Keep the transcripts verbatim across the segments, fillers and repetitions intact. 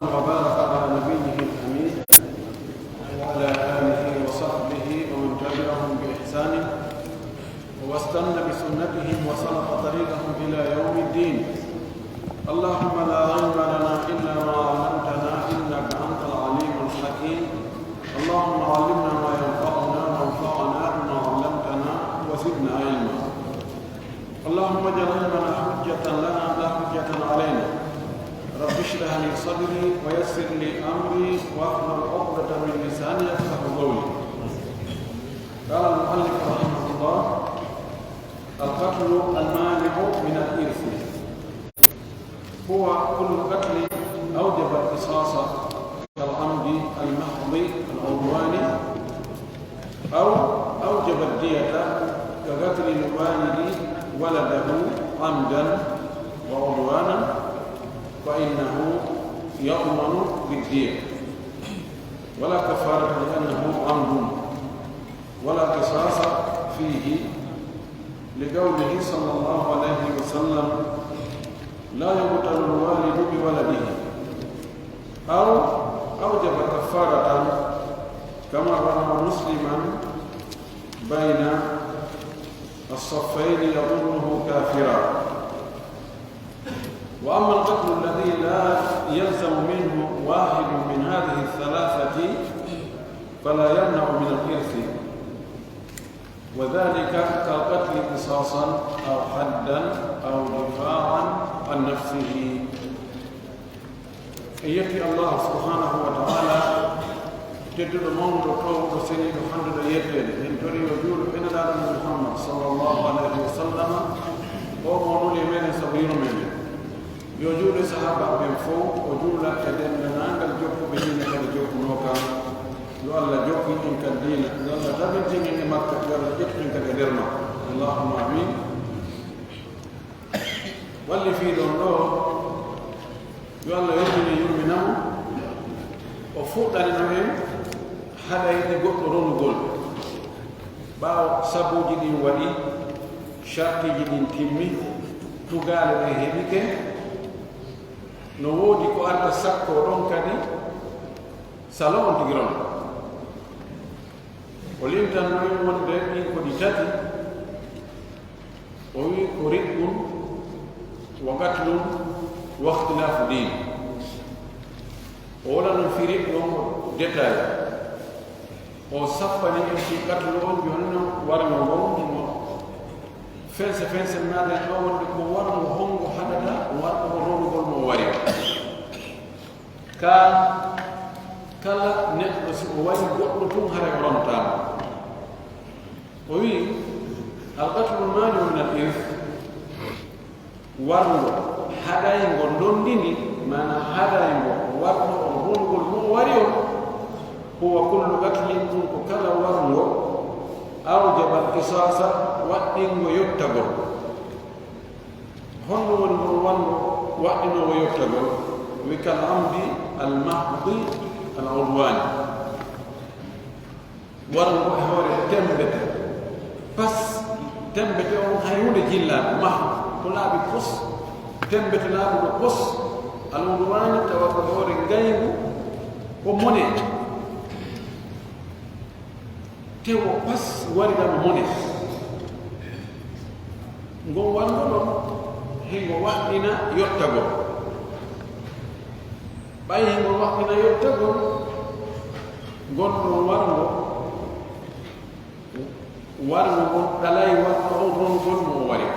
وبارك على نبيه الأمين وعلى آله وصحبه ومن تبعهم بإحسان واستن بسنتهم وسلك طريقهم إلى يوم الدين. اللهم لا علم لنا إلا ما علمتنا إنك أنت العليم الحكيم. اللهم علمنا ما ينفعنا وانفعنا بما علمتنا وزدنا علما. اللهم اجعل علمنا حجة لنا لا حجة علينا. رب اشرح لي صدري ويسر لي أمري واحلل عقدة من لساني يفقهوا قولي. قال المؤلف رحمه الله: القتل المانع من الإرث هو كل قتل أوجب القصاص كالعمد المحض العدوان، أو أوجب الدية كقتل الوالد ولده عمدا وعدوانا، فإنه يضمن بالدية ولا كفارة لأنه عمد، ولا قصاص فيه، لقوله صلى الله عليه وسلم: لا يقتل الوالد بولده، أو أوجب كفارة كما رمى مسلما بين الصفين يظنه كافرا. وأما القتل الذي لا يلزم منه واحد من هذه الثلاثة فلا يمنع من الإرث، وذلك كالقتل قصاصا أو حدا أو دفاعا عن نفسه. En yetti Allaahu subhaanahu wa ta'aalaa, tedduɗo, mawnuɗo, toowuɗo, seniiɗo, hannduɗo yetteede. En torii yo juulu e Nelaaɗo men Muhammad, sallallaahu alayhi wa sallam, oo mo o nuli e meɗen sabu yurmeende. Yo juulu e sahaabaaɓe ɓen fow, o juula e denndaangal jokkuɓe diina kadi jokkunoo kan. Yo Alla jokku en kan diina, yo Alla tabintin en e makka, yo Alla ƴettu en kadi e nder makka. Allahumma amiin. Walli fii ɗon ɗoo, yo Alla yurmin en, yurmina mo, o fuɗɗanino en haɗayɗi goɗɗo ronugol. Ɓaawo sabuuji ɗin waɗi, shartiiji ɗin timmi, tugaale ɗen heɓike, no woodi ko arta sakkoo ɗon kadi, saloo on tigi rono. O limtanno en wonde ɗin ko ɗi tati, o wi'i ko riqqun wa qatlun wa ikhtilaafu diin. O wala non fii riqqu on ko détail. O sappani en fii qatlu on, jooni non warngo ngon himo fense fense maaɗa ɗo wonde ko warngo hongo haɗata warngo ronugol mo o wari. Ka kala neɗɗo, si o warii goɗɗo tun, haray o rontaa mo. O wi'i, "Al-qatlu maani'un min al-irth." Warngo haɗayngo ndonndini, maanaa haɗayngo warngo on ronugol mo o wari on, "huwa kullu qatlin", ɗun ko kala warngo, "awjaba al-qisaasa", waɗɗingo yottagol. Honno woni ngol warngo waɗɗinoowo yottagol? Wi, "kal amdi al mahdi al udwani." Warngo e hoore tembete, pas, tembete on hay huunde jillaaka, mahdi, ko laaɓi pos, tembete laaɓuɗo pos, al udwani, tawa ko e hoore ngayngu, ko mone. Tewo pas warirama mone. Ngon warngo ɗon, hingo waɗɗina yottagol. Ɓay hingo waɗɗina yottagol, ngon ɗon warngo, warngo ngon ɗalay warngo on ronugol mo o wari.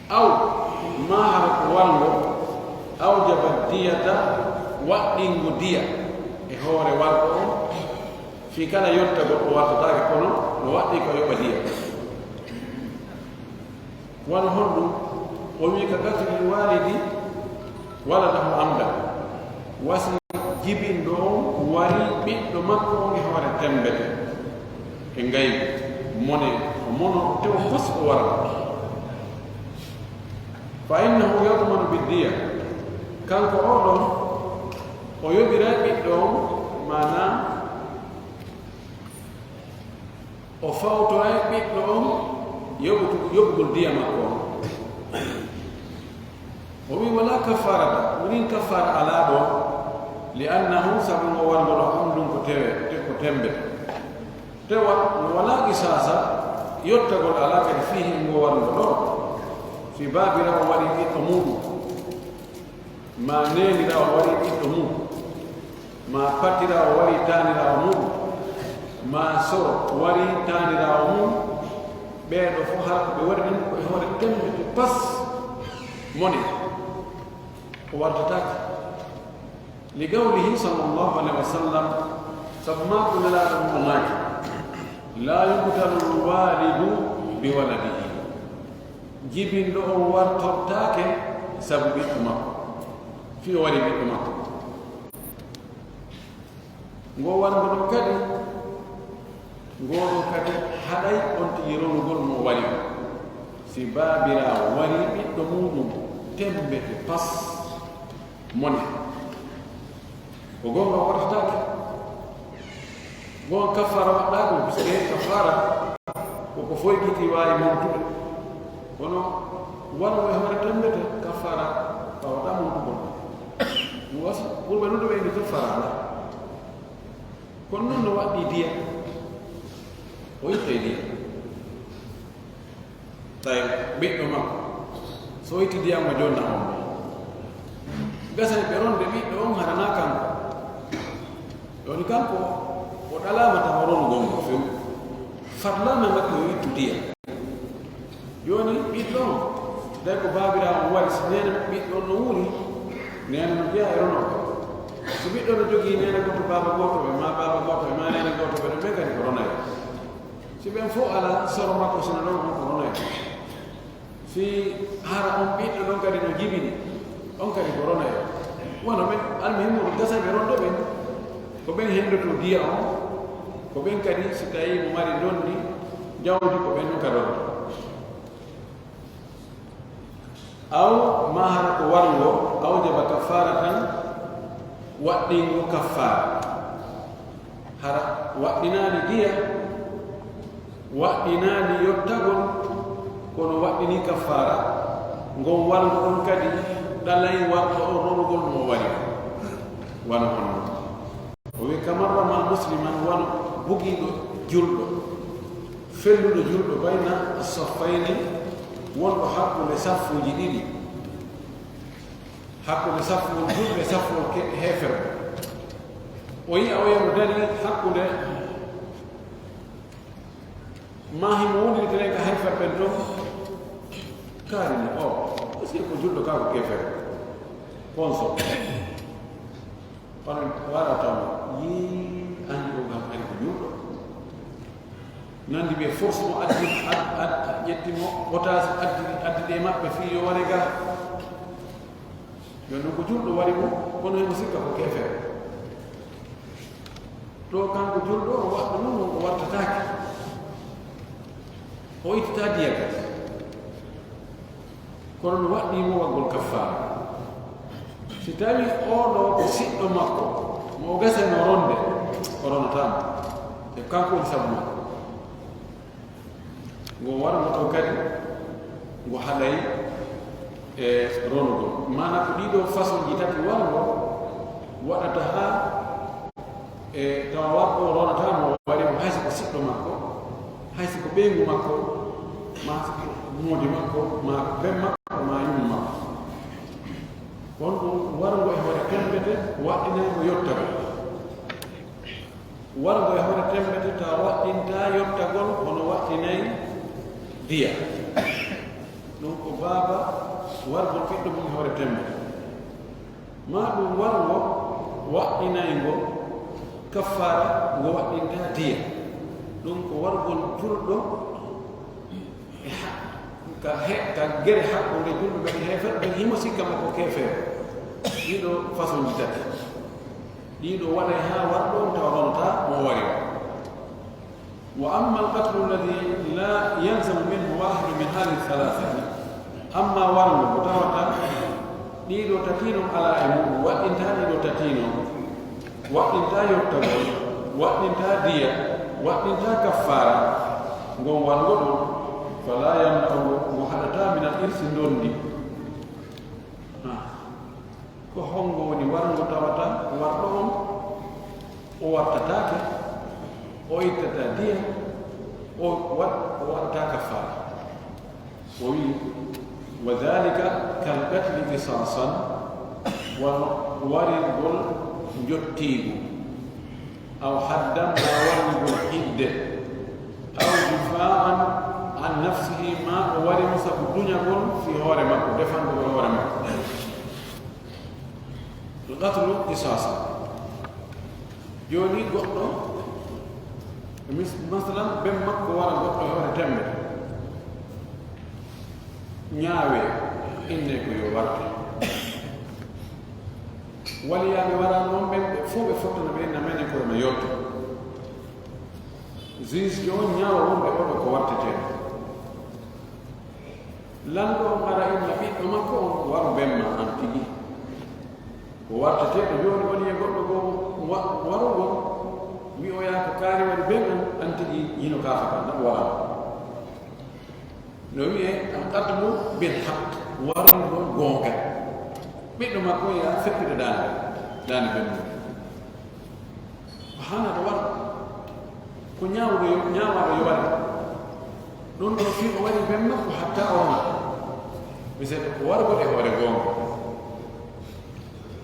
Aw maa hara ko warngo, awjaba diyata, waɗɗingo diya e hoore warɗo on, fii kala yottagol o wartataake, kono no waɗɗii ko yoɓa diya. Wano honɗun? O wi'i, "Ka qatlil waalidi waladahu amdan." Wa si jibinɗo on wari ɓiɗɗo makko on e hoore tembete, e ngaygu, mone, o mono, tew fos o wara. Fa innahu yadmanu biddiya, kanko oo ɗon, o yoɓiray ɓiɗɗo on, maanaa, o fawtoray ɓiɗɗo on yoɓutu-, yoɓugol diya makko on. O wi'i, "Walaa kaffaarata, woniin kaffaara alaa ɗon, li annahu, sabu ngo warngo ɗon, amdun ko tewe, te ko tembe. Te wa-, walaa qisaasa, yottagol alaa kadi fiihi e ngo warngo ɗon. Si baabiraawo waɗii ɓiɗɗo muuɗum, maa neeniraawo waɗii ɓiɗɗo mum, maa patiraawo warii taaniraawo muuɗum, maa soro warii taaniraawo mum, ɓee ɗoo fof hara ko ɓe waɗi ɗum ko e hoore tembe to pas mone, o wartataake." Li qawlihi sallallahu alayhi wa sallam, sabu maaku Nelaaɗo on o maaki, "Laa yuqtalu l-waalidu bi waladihi." Jibinɗo on wartortaake sabu ɓiɗɗo makko, fii o warii ɓiɗɗo makko. Ngoo warngo ɗon kadi, ngoo ɗoo kadi haɗay on tigi ronugol mo o wari on. Si baabiraawo warii ɓiɗɗo muuɗum tembe to pas mone, ko goonga o wartataake. Goonga kaffaara waɗɗaa ɗum, puisque kaffaara ko ko foygitii waawi montude. Kono warngo e hoore tembe to kaffaara tawata montugol. Ɗum wasi, ɓurɓe nodduɓe ɓe inni kaffaara alaa. Kono non no waɗɗii diya, o ittay diya. Tawi ɓiɗɗo makko, so o itti diya mo jonna on, gasay ɓe ronde ɓiɗɗo on hara naa kanko. Jooni kanko, o ɗalaama tawa ronugol mo few. Farlaama makko yo ittu diya. Jooni ɓiɗɗo on, tawi ko baabiraawo on wari, si neene ɓiɗɗo on no wuuri, neene no jeyaa e ronooɓe. Si ɓiɗɗo no jogii neene gooto, baaba gooto ɓe, maa baaba gooto ɓe, maa neene gooto ɓe, ɗum ɓe kadi ko ronayɓe. Si ɓen fof alaa, soro makko si no ɗon, on ko ronayɓe. Si hara on ɓiɗɗo ɗon kadi no jibini, on kadi ko ronayɓe. Wano ɓen, almuhimmu ko gasayɓe ronde ɓen, ko ɓen hendoto diya on, ko ɓen kadi si tawii mo mari ndondi jawdi ko ɓen ɗon kadi ronto. Aw maa hara ko warngo, awjaba kaffaaratan, waɗɗingo kaffaara. Hara waɗɗinaali diya, waɗɗinaali yottagol, kono waɗɗinii kaffaara. Ngon warngo ɗon kadi ɗalay warɗo on ronugol mo o wari. Wano honno? O wi'i, "Kaman rama musliman, wano bugiiɗo julɗo, felluɗo julɗo, bayna saffayni, wonɗo hakkunde saffuuji ɗiɗi, hakkunde saffuwol julɓe e saffuwol ke-, heeferɓe." O yi'a oya no dari hakkunde, maa himo wondirtene ka heeferɓe ɓen ton, kaari ni, o, est-ce que ko julɗo kaa ko keefeero? Konso. Kono wara taw, yii, anndi o kam ari ko julɗo. Nandi ɓe force mo addi, ad-, ad-, ƴetti mo otage, addi, addi ɗe maɓɓe fii yo ware ga. Yo non ko julɗo wari mo, kono himo sikka ko keefeero. To kanko julɗo o waɗɗo non o wartataake. O ittitaa diya kadi. Kono no waɗɗii mo waggol kaffaara. Si tawii oo ɗoo ko siɗɗo makko, mo o gasanoo ronde, o ronataa mo. E kanko woni sabu makko. Ngo warngo ɗon kadi, ngo haɗay e ronugol. Maanaa ko ɗii ɗoo façonji tati warngo waɗata haa E tawa warɗo o ronataa mo, o waɗi mo hay si ko siɗɗo makko, hay si ko ɓeyngu makko, maa si ko moodi makko, maa ko ben makko, maa yumma makko. On ɗum warngo e hoore temmbete, waɗɗinay mo yottagol. Warngo e hoore temmbete, tawa waɗɗintaa yottagol, kono waɗɗinay diya. Ɗum ko baaba wargol ɓiɗɗo mum e hoore temmbete. Maa ɗum warngo waɗɗinayngo kaffaara ngo waɗɗintaa diya. Ɗum ko wargol julɗo e ha-, ka he-, ka gere hakkunde julɓe ɓen e heeferɓe ɓen, himo sikka mo ko keefeero. Ɗii ɗoo façonji tati. Ɗii ɗoo waɗay haa warɗo on tawa ronataa mo o wari on. وأما القتل الذي لا يلزم منه واحد من هذه الثلاثة، amma warngo mo tawata ɗii ɗoo tati non alaa e muɗum, waɗɗintaa ɗii ɗoo tati non, waɗɗintaa yottagol, waɗɗintaa diya, waɗɗintaa kaffaara, ngon warngo ɗon, فلا يمنعه, ngo haɗataa من الإرث ndondi. Ko hongo woni warngo tawata warɗo on? O wartataake, o ittataa diya, o wa-, o waɗataa kaffaara. O wi'i, "Wa dhalika kal qatli qisasan," wano warirgol njottiigu, "aw haddan," maa warnugol hidde, "aw difa'an an nafsihi," maa o wari mo sabu duñagol fii hoore makko, defandugol hoore makko. Al qatlu qisasan. Jooni goɗɗo, mis-, masalan, ben makko wara goɗɗo e hoore tembe, ñaawee, innee ko yo warte. Waliyaaɓe wara non, ɓen ɓe fow ɓe fottana ɓe, na menen ko no yonta. Juge jo on ñaawa wonde oɗo ko wartetee. Lanɗo on ara inna ɓiɗɗo makko on, "Waru ben maa an tigi. Ko warteteeɗo jooni woni e goɗɗo goo wa-, warugol, wi'oyaa ko kaari waɗi ben an, an tigi hino kaafata, na wara." No wi'ee al qatlu bil haqq, warugol goonga. Ɓiɗɗo makko on yaa feƴƴude daande, daande ben mum. Ko haanaa ɗo wara. Ko ñaawuɗo yo, ñaawaaɗo yo ware. Ɗun ɗoo fii o wari ben makko hatta o wona. Misal ko warugol e hoore goonga.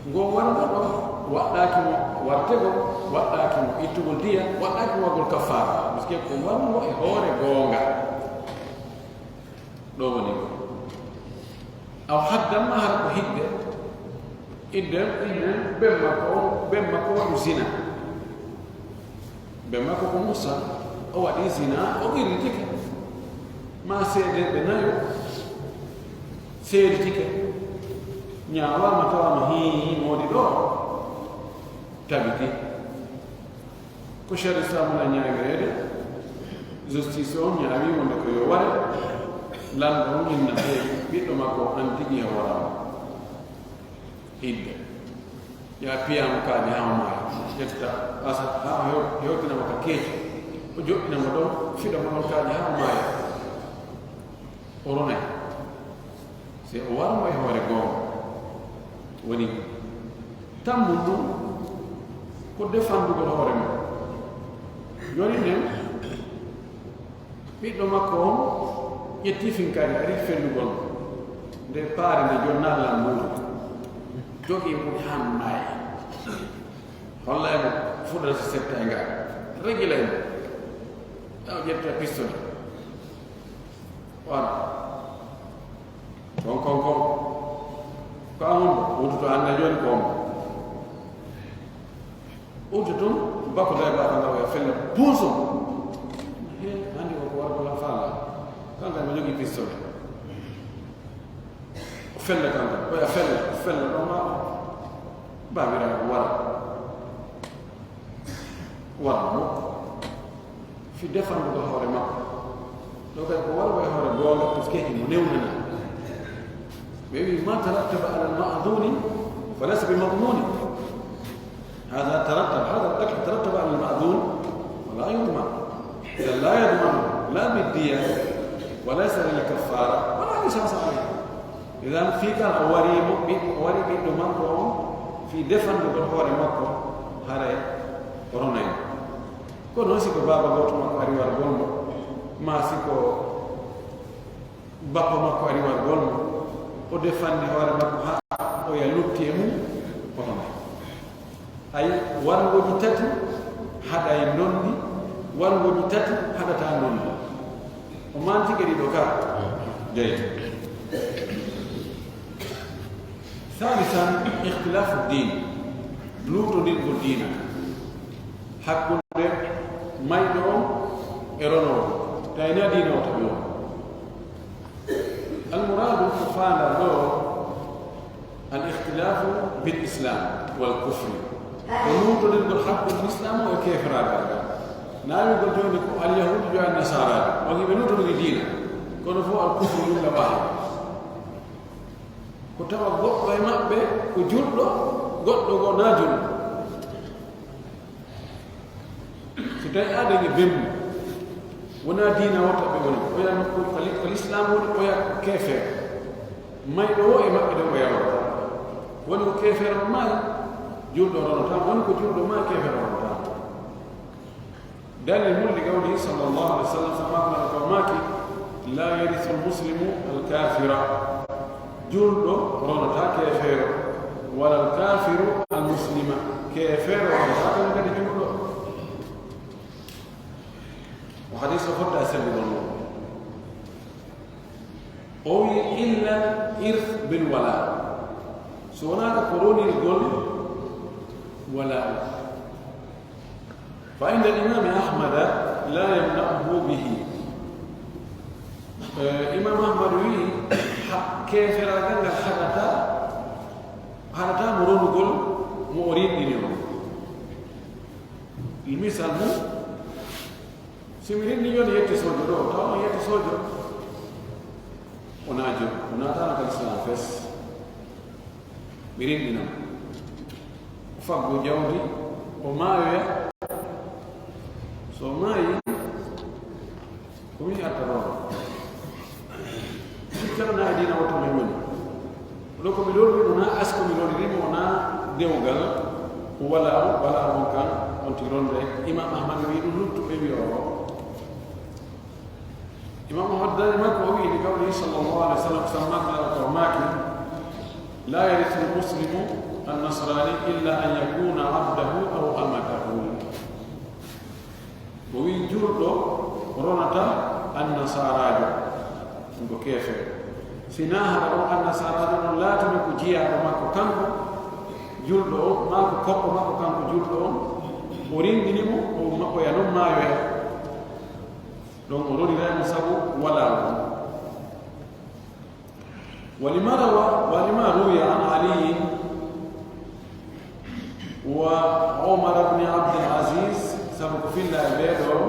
Ngoo warugol ɗoo waɗɗaaki mo wartegol, waɗɗaaki mo ittugol diya, waɗɗaaki mo waɗugol kaffaara. Parce que ko warugol e hoore goonga. Ɗoo woni ko. Aw haddan maa hara ko hidde. Idde, idde, ben makko on, ben makko waɗu zina. Ben makko ko Muusa, o waɗi zina, o qirritike. Maa seedeeɓe nayo seeditike. Ñaawaama tawaama hii, hii moodi ɗoo. Tabiti. Ko sharia Islaamu na ñaawireede, justice on ñaawi wonde ko yo ware, lanɗo on inna ɓiɗɗo makko an tigi e hoore makko. Hidde. Yaa piyaa mo kaaƴe haa o maaya. Ƴetta asa haa o hew-, hewtina mo ka keeci. O joɗɗina mo ɗon, fiɗa mo ɗon kaaƴe haa o maaya. O ronay. Si o warmo e hoore goonga, woni tammu ndun ko defandugol hoore mum. Jooni nden, ɓiɗɗo makko on ƴetti finkaari, ari fellugol mo. Nde paari nde jonnaa lan muudo. Jogii mo haa maayi. Hollay mo fuɗata si setta e ngaa. Regilay mo. Taw ƴetta pistolet. Wala. Kon, kon, kon. Ko an woni ɗo? Wututo hannde jooni ko on. Wututo tun, bako day baka ndaw e fella bunso. He, hannde ko ko warko la fala. Kanka mo jogii pistolet. O fella kanka, o ya fella, o fella ɗon ma. Baabiraaɗo wara. Wara mo. Fi defandugol hoore makko. Ɗo kadi ko wargo e hoore goonga, parce que himo newnana. Ɓe wi'i, "Ma tarattaba alal ma'duni, fa laysa bi madmuni." Hada tarattab, hada al-qatl tarattaba alal ma'dun, wa la yudman. Idan la yudman, la bid diya, wa laysa lil kaffara, wa la qisasa alayhi. Idan fii kan o wari mo, ɓi-, o wari ɓiɗɗo makko on, fii defandugol hoore makko, haray o ronay. Kono si ko baaba gooto makko ari wargol mo, maa si ko bappa makko ari wargol mo, o defandi hoore makko haa o ya lutti e mum, kono hay warngooji tati haɗay ndondi, warngooji tati haɗataa ndondi. O mantike ɗiɗo ka? Jeyi. Thalithan, ikhtilafu din, luutondirgol diina hakkunde mayɗo on e ronoowo, tawi na diina o tawi on. Almuraadu ko faandaa ɗo, al ikhtilafu bil islam wal kufri, ko luutondirgol hakkunde lislaam o e keeferaagal ngal. Naawigol jooni ko al yahuudu yo an nasaaraaɓe, on hiɓe luutondiri diina, kono fof al kufru ɗum la waawi. Ko tawa goɗɗo e maɓɓe ko julɗo, goɗɗo goo naa julɗo. So tawi aaden e bemmu, wonaa diina wota ɓe woni, oya no ko, ko li-, ko lislaam woni, oya ko keefeer. Mayɗo wo e maɓɓe ɗen oya wota. Woni ko keefeero on maayi, julɗo on ronataa mo. Woni ko julɗo maayi, keefeero on ronataa mo. Dalil mun li qawlihi sallallahu alayhi wa sallam, sabu maako ko maaki, "La yarisu al-muslimu al-kafira." Julɗo ronataa keefeero, "wala al-kafiru al-muslima." Keefeero ronataa kadi julɗo. O hadiis o fodde a selli ɗon non. O wi'i, "Illa irth bil wala." So wonaa ko ronirgol wala. Fa inda al-imami Ahmada la yamna'uhu bihi. Eh, Imam Ahmad wi'i, ha-, keeferaagal ngal haɗataa, haɗataa mo ronugol mo o rinɗini on. Misal mum, si mi rinɗini on yetti sojo ɗo, tawa on yetti sojo, o naajo, o naataano ka Islam fes. Mi rinɗina mo. O faggo jawdi, o maayoya. So o maayi, ko min arta ɗon. Sikkata na e diina wotto men woni. Ɗo ko mi lorri mo na asko mi lorri mo na dewgal. Ko wala, wala on kan, on ti ronde. Imam Ahmad wi ɗum luttu ɓe wi o. Imam Ahmad dari makko o wi, li qawlihi sallallahu alayhi wa sallam, samma kala ko maaki, "La yarisu al-muslimu an-nasrani illa an yakuna abdahu aw amatahu." O wi'i, julɗo ronata annasaraajo, ɗum ko keefeero. Si naa hara on annasaraajo on laatino ko jiyaaɗo makko kanko julɗo on, maa ko korɗo makko kanko julɗo on, o rinɗini mo, o maɓɓoya non maayoya. Ɗon o roniray mo sabu walaa on. ولما روى، ولما روي عن علي وعمر بن عبد العزيز، sabu ko filla e ɓee ɗoo,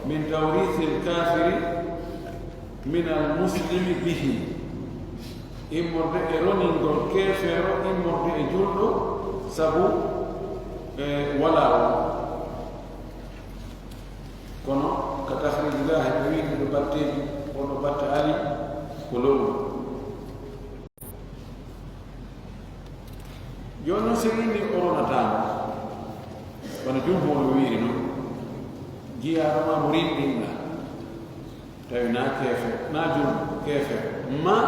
من توريث الكافر من المسلم به. Immorde e roningol keefeero, immorde e julɗo, sabu, e, walaa on. Kono ka Takhrijul Gaahi ɓe wi'i ɗo batteeji, oɗo batte ari ko lowru. Jooni non si inni o ronataama, kono jumhuur no wi'iri non, jiyaaɗo maa mo rinɗinɗaa, tawi naa keefe, naa julɗo, keefe, maa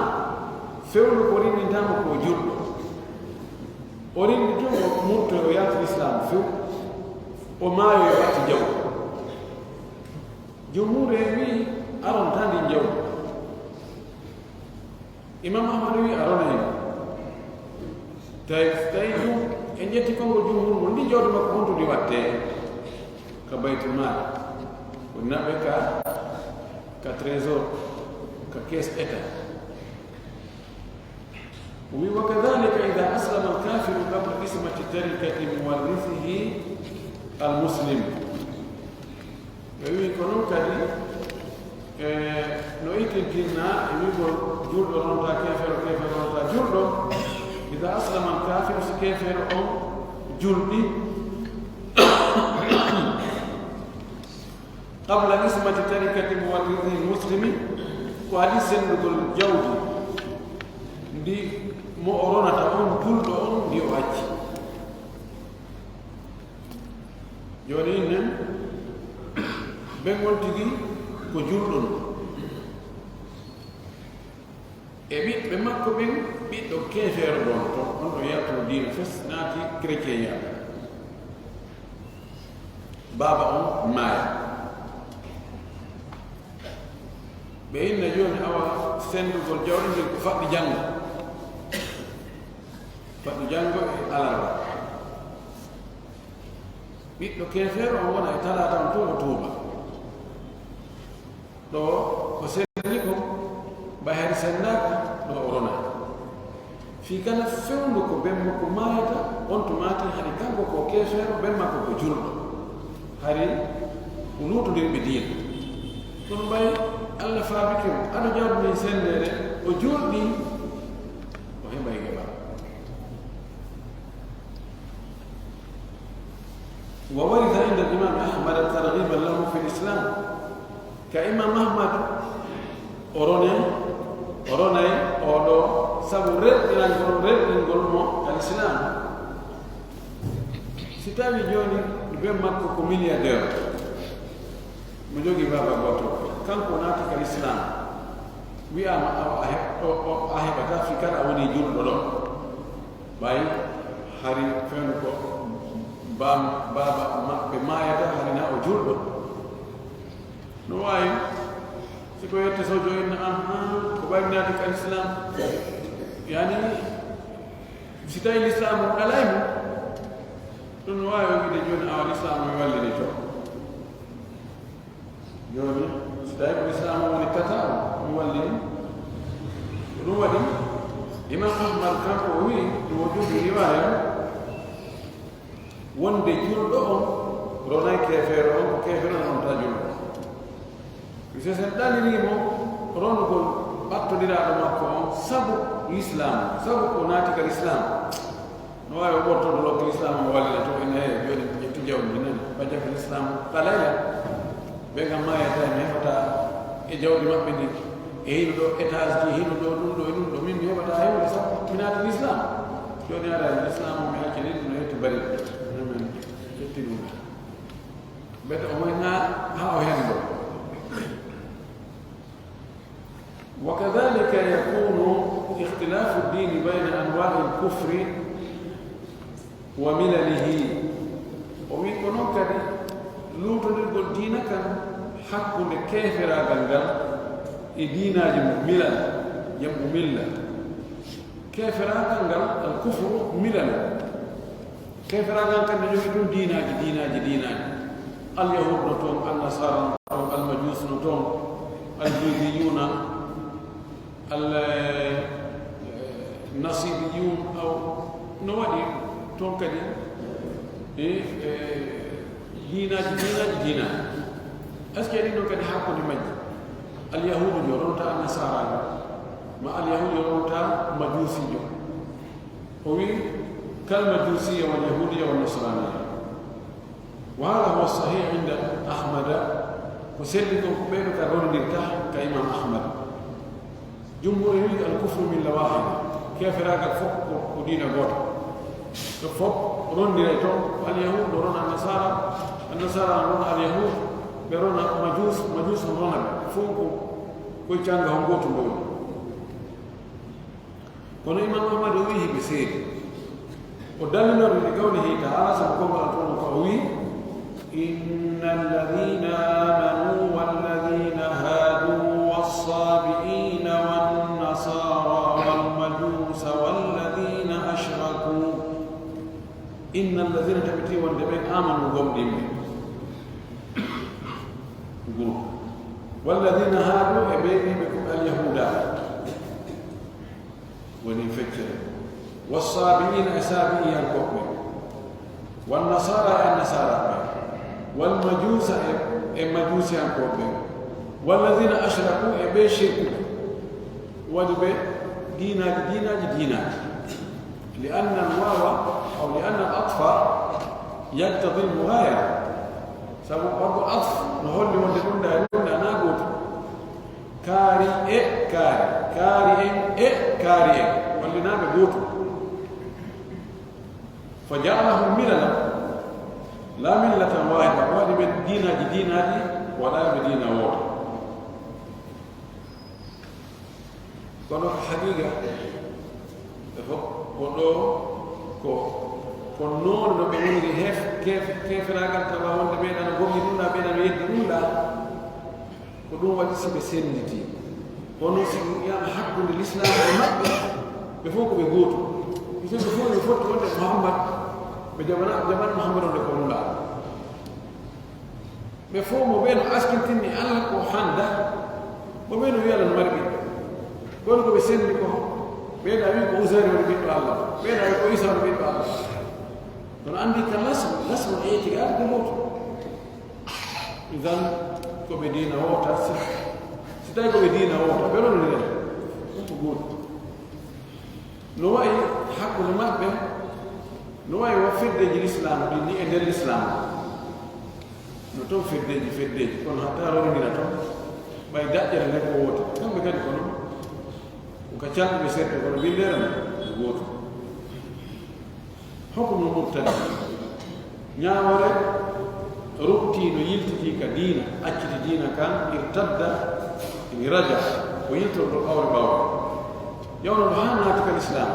fewndo ko rinɗintaa mo ko julɗo. O rinɗi tun o murto o yalti Islaam few, o maayo o watti jawdi. Jumhuur en wi'i a rontaa ndin jawdi. Imam Ahmad wi'i a ronay mo. Tawi, tawi ɗum en ƴetti konngol jumhuur ngol, ndin jawdi makko honto ndi wattee? Ka Baytul Maal. Ko naɓe ka, ka trésor, ka caisse État. O wi'i, وكذلك إذا أسلم الكافر قبل قسمة تركة مورثه المسلم. O wi'i ko non kadi, e, no itintinna e wi'ugol julɗo ronta keefeero, keefeero ronta julɗo. إذا أسلم الكافر, si keefeero on julɗi, قبل قسمة تركة مورثه المسلم, ko adii senndugol jawdi ndi mo o ronata on, julɗo on, ndi o acci. Jooni nen, ɓen on tigi ko julɗo non. E ɓiɓɓe makko ɓen, ɓiɗɗo keefeero ɗon, to on ɗo yaltuno diina fes, naati chrétien yalla. Baaba on maaya. Ɓe inna jooni awa senndugol jawdi ndin ko faɗɗi janngo. Faɗɗi janngo e alarba. Ɓiɗɗo keefeero on wona e talaata on tun o tuuba. Ɗo o senndi kon, ɓay hari senndaaka, ɗo o ronay. Fii kala fewndo ko ben makko maayata, on tuma tigi hari kanko ko keefeero, ben makko ko julɗo. Hari o luutondirɓe diina. Kono ɓay Alla faabike mo, ado jawdi ndin senndeede, o julɗi, o heɓay geɓal. وورث عند الإمام أحمد ترغيبا له في الإسلام. Ka Imam Ahmad, o ronay, o ronay oo ɗoo, sabu rerɗinangol, rerɗingol mo ka Islam, si tawi jooni ben makko ko milliardaire, mo jogi baaba gooto, kanko naati ka Islam, wi'aama awa a he-, o, o, a heɓata fi kala a woni julɗo ɗo. Ɓay hari fewndo ko baam-, baaba maɓɓe maayata hari na o julɗo. No waawi, si ko yette sojo en, aha, ko ɓay naati ka Islam. Yani, si tawi Islam on alay mo, ɗum no waawi wiide jooni awa Islam on wallini to. Jooni, si tawi ko Islam on woni kata on, on wallini. Ko ɗum waɗi, Imam Ahmad kanko o wi'i, ɗum o jogi riwaya, wonde julɗo on ronay keefeero on, ko keefeero on ronta julɗo on. Si sen ɗalirii mo ronugol ɓattondiraaɗo makko on sabu Lislaam, sabu ko naati ka Lislaam. No waawi o ɓortoto lokki Lislaam o wallina to en, hee, jooni mi ƴetti jawdi ndi nani, bajjaka Lislaam ka layla. Ɓe ngam maayata mi heɓata e jawdi maɓɓe ndi, e hino ɗo étage ji, hino ɗo ɗum ɗo e ɗum ɗo, min mi heɓata hewde sabu mi naati Lislaam. Jooni ara Lislaam o mi accani ɗum no hetti bari. Min ƴetti ɗum. Mbete o moy haa, haa o henndo. وكذلك يكون اختلاف الدين بين أنواع الكفر وملله. O wi'i ko non kadi luutondirgol diina kan hakkunde keeferaagal ngal e diinaaji mum, milal, jam'u milla. Keeferaagal ngal, al kufru, milal. Keeferaagal kan no jogii ɗum diinaaji, diinaaji, diinaaji. Al Yahud no toon, Al Nasara no toon, Al Majus no toon, Al Juydiyuna, Al, eh, Nasibiyun, aw no waɗi toon kadi, eh, eh, diinaaji, diinaaji, diinaaji. Est-ce que ɗin ɗon kadi hakkunde majji? Al Yahudu yo ronta Al Nasara, ma Al Yahudu yo ronta Majusijo. O wi'i, كالمجوسية واليهودية والنصرانية. وهذا هو الصحيح عند أحمد. Ko selli kon ko ɓee ɗoo ka rondirta ka Imam Ahmad. Jumhur e wi'i الكفر ملة واحدة. Keeferaagal fof ko, ko diina gooto. Ɓe fof rondiray toon. Al Yahud no rona Nasara, Nasara no rona Al Yahud. Ɓe rona Majus, Majus no rona ɓe. Fof ko, ko e canga hon gooto ɓe woni. Kono Imam Ahmad o wi'i hiɓe seedi. O dallinori bi qawlihi ta'ala, sabu konngol Alqur'aana ko o wi'i, إن الذين آمنوا والذين هادوا والصابئين والنصارى والمجوس والذين أشركوا. إن الذين, tabiti wonde ɓen, آمنوا, gomɗinɓe. Groupe. والذين هادوا, e ɓe wi'uɓe ko Alyahuuda. Woni feccere. والصابئين, e Saabi'iyankooɓe. والنصارى, e Annasaaraaɓe. والمجوس, e, e Majuusiyankooɓe. والذين أشركوا, e ɓe shirku. Waɗuɓe diinaaji, diinaaji, diinaaji. لأن الواو, aw لأن العطف يقتضي المغايرة. Sabu waɗugol atf no holli wonde ɗum ɗa e ɗum ɗa na gootum. Kaari e kaari, kaari en e kaari en, wallinaaɓe gootum. فجعلهم مللا لا ملة واحدة, waɗi ɓe diinaaji, diinaaji, waɗaaɓe diina wooto. Kono ko haqiiqa, ɓe fof ko ɗoo, ko, ko noon no ɓe woniri heef-, keef-, keeferaagal, tawa wonde ɓee ɗaano gomɗi ɗum ɗa, ɓee ɗaano yeddi ɗum ɗa. Ko ɗum waɗi si ɓe sennditi. Kono si ɗum wi'aama hakkunde Lislaam e maɓɓe, ɓe fof ko ɓe gootum. Puisque ɓe fof ɓe fotti wonde Muhammad, ɓe jabana, jabana Muhammad wonde ko nulaaɗo. Ɓe fof mo ɓee no askintinni Alla ko handa, mo ɓee no wi'a lan mari ɓiɗɗo. Kono ko ɓe senndi ko, ɓee ɗa wi'i ko Uzayr woni ɓiɗɗo Alla, ɓee ɗa wi'i ko Isa woni ɓiɗɗo Alla. Kono anndi ka las-, lasma e itiqaad ko gooto. Idan, ko ɓe diina woota, si, si tawi ko ɓe diina woota, ɓe rondiray. Ɗum ko gooto. No wa'i hakkunde maɓɓe, no wa'i wa feddeeji Lislaam ɗin ni e nder Lislaam. No ton feddeeji, feddeeji, kono hatta rondira ton, ɓay daƴƴere nden ko woote. Kamɓe kadi kono, ko ka calɗi ɓe serti, kono winndere men ko gooto. Hukmu murtaddi. Ñaawoore ruttiiɗo yiltitii ka diina, acciti diina kan, irtadda, yani raja, ko yiltorɗo ɓawre ɓawre. Yawno ɗo haa naati ka lislaam,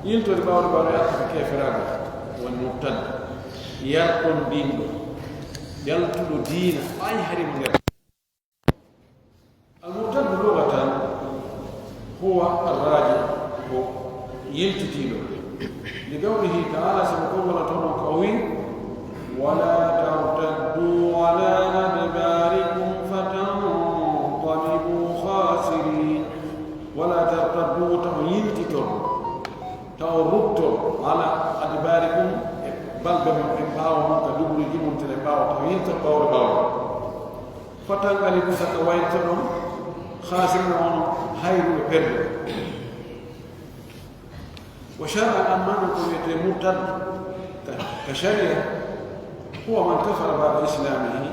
yiltori ɓawre ɓawre, arti ka keeferaagal, woni murtaddi. Yarɗondinɗo, yaltuɗo diina, ɓay hari mo nder. Al-murtaddu lughatan huwa ar-raji', ko yiltitiiɗo. Li qawlihi ta'ala, sabu konngol Alla toon ko o wi'i, "Wa la tartaddu ala adbarikum fatanqalibu khasirin." Wa la tartaddu, taw yiltiton, taw rutton, ala adbarikum, e balbe mon, e ɓaawo mon, ka duburuuji mon, tele ɓaawo, taw yilton ɓawre ɓawre. Fatanqalibu, saka waytoɗon, khasirina, on hayruɓe, perduɓe. Wa shar'an, amma non ko wi'etee murtad ka, ka sharia, huwa man kafara ba'da islamihi,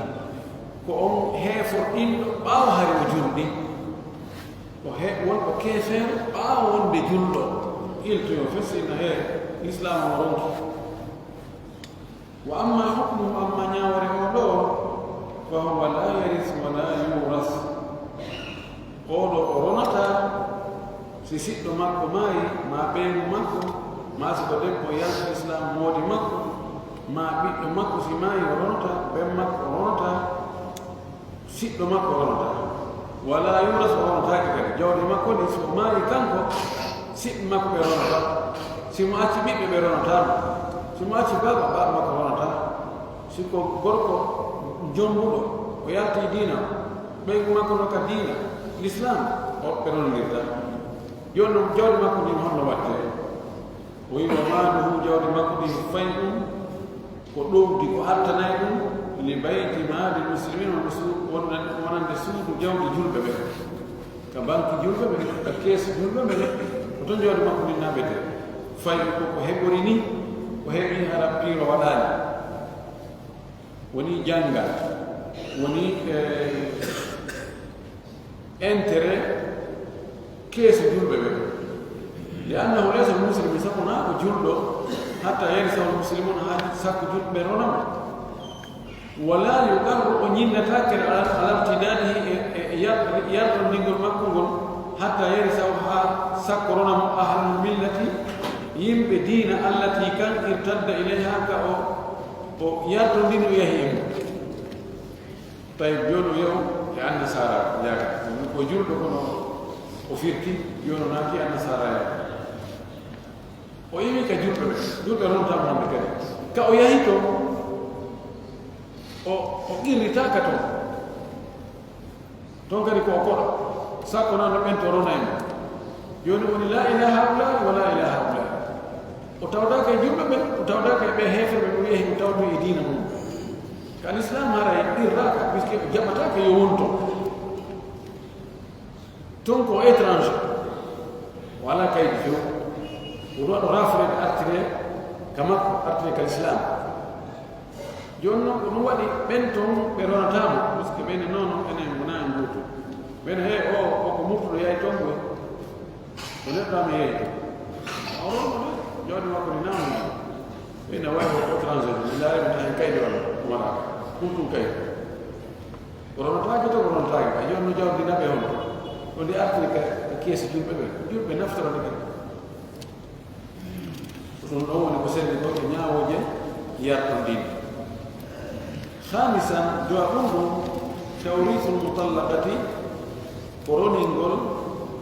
ko on heeferɗinɗo ɓaawo hari o julɗi. O he-, won o keefeero ɓaawo wonde julɗo, iltoyo fes ina he lislaamu o ronki. Wa amma hukmuhu, amma ñaawoore oo ɗoo, fa huwa la yaris wa la yuras. Oo ɗoo o ronataa si siɗɗo makko maayi, maa ɓeyngu makko, maa si ko debbo yalti lislaam moodi makko, maa ɓiɗɗo makko si maayi o ronataa, ben makko o ronataa. Siɗɗo makko ronata. Wala yuras, o ronataake kadi. Jawdi makko ndi, si o maayi kanko, siɓɓe makko ɓe ronata. Si mo acci ɓiɓɓe, ɓe ronata mo. Si mo acci baaba, baaba makko ronata. Si ko gorko jombuɗo, o yalti diina, ɓeyngu makko no ka diina, lislaam, o ɓe ronondirta. Jooni non, jawdi makko ndin honno wattee? O wi'i, "Wa maaluhu, jawdi makko ndin, fay'un, ko ɗowdi, ko artanay ɗum, li bayti maali muslimin, wonande su-, wonan-, wonande suudu jawdi julɓe ɓen. Ka banki julɓe ɓen, ka keesi julɓe ɓen, ko ton jawdi makko ndin naɓetee. Fay'u ko ko heɓori ni, ko heɓi hara piiro waɗaali. Woni janngal, woni, eh, intérêt keesi julɓe ɓen. Li annahu laysa muslimin, sabu naa ko julɗo, hatta yarisahu muslimun, haa sakko julɓe ɓen rona mo. Wala yuqarru, o ñinnataake ala, ala irtidadihi e, e, e yar-, yarlondingol makko ngol, hatta yarisahu, haa sakko rona mo, ahlul millati, yimɓe diina, allati kan irtadda ilayha, ka o, o yarlondino yahi e mum. Tawi jooni o yahu e annasaara yaaka. Ko julɗo kono o firti, jooni o naati annasaara yaaka. O iwi ka julɓe ɓe, julɓe rontaa mo hande kadi. Ka o yahi ton, o, o qirritaaka ton. Ton kadi ko o koɗo. Sakko naa no ɓen to rona en. Jooni woni laa ilaa haa'ulaa'i wa laa ilaa haa'ulaa'i. O tawdaaka e julɓe ɓen, o tawdaaka e ɓe heeferɓe ɓe o yahi o tawdu e diina mum. Ka lislaam haray qirraaka, puisque o jaɓataake yo won ton. Ton ko étranger. O alaa kaydi few. O ɗo waɗo rafre artire ka makko, artire ka lislaam. Jooni non, ko ɗum waɗi ɓen ton ɓe ronataa mo, puisque ɓen non, non enen wonaa en gootum. Ɓen, he, o, o ko murtuɗo yahi ton koy. Ko neɗɗo am yeeyi. O ronno de, jawdi makko ndi naamno. Ɓe na wayi ko étranger, mi ndaari mi tawi kaydi walla, ko waɗa. Ɗum ɗum kaydi. O ronataake to, o ronataake. A yi'on no jawdi naɓe hon. Ko ndi artiri ka, ka keesi julɓe ɓe. Julɓe naftorani kadi. Ko ɗum ɗon woni ko selli ko e ñaawooje yarɗondin. Khamisan, jowaɓun ɗum, tawriisul mutallaqati, ko roningol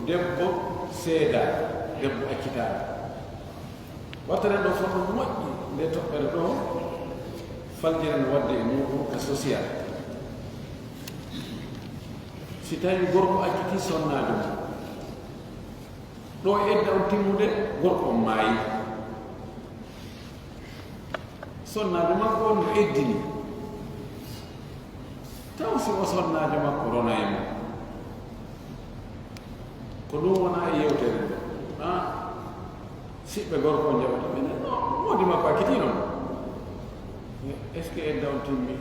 debbo seedaa, debbo accitaaka. Wattaren ɗo fof ɗum moƴƴi, nde toɓɓere ɗo, faljiren waɗde e muɗum ka social. Si tawi gorko acciti sonnaajo mum, ɗo e edda on timmude, gorko on maayi. Sonnaajo makko on no eddini. Taw si o sonnaajo makko rona e mum. Ko ɗum wona e yewtere nde. Ah, siɓɓe gorko on jaɓata. Minen, no, moodi makko acciti non. Est-ce que edda on timmi?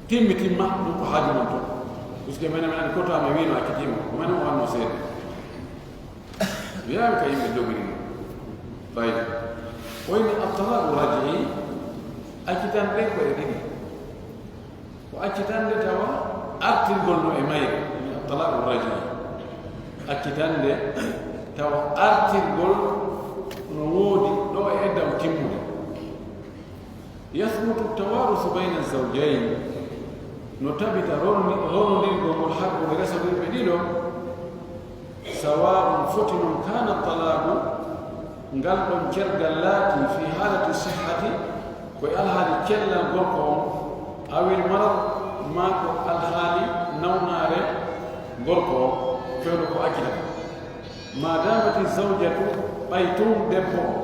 Timmi, timma, ɗum ko haaju mon ton. Puisque menen, menen koto amen wiino accitiima. Ko menen o wanno seede. Wiyaama ka yimɓe dogiri mo. Fayda. O wi'i, "At-talaqu raji'i, accitanɗe ko e ɗiɗi. Ko accitande tawa artirgol no e mayre, woni at-talaqu raji'i. Accitande tawa artirgol no woodi ɗo e edda on timmude. Yasbutu tawarusu bayna zawjayn, no tabita ronni-, ronondirgol ngol hakkunde resondirɓe ɗiɗo, sawa'un foti non kana talaqu, ngal ɗon cergal laati fi halati sihhati, ko e alhaali cellal gorko on, awil marad, maa ko alhaali nawnaare gorko on, fewndo ko accitata. Ma damati zawjatu, ɓay tun debbo on,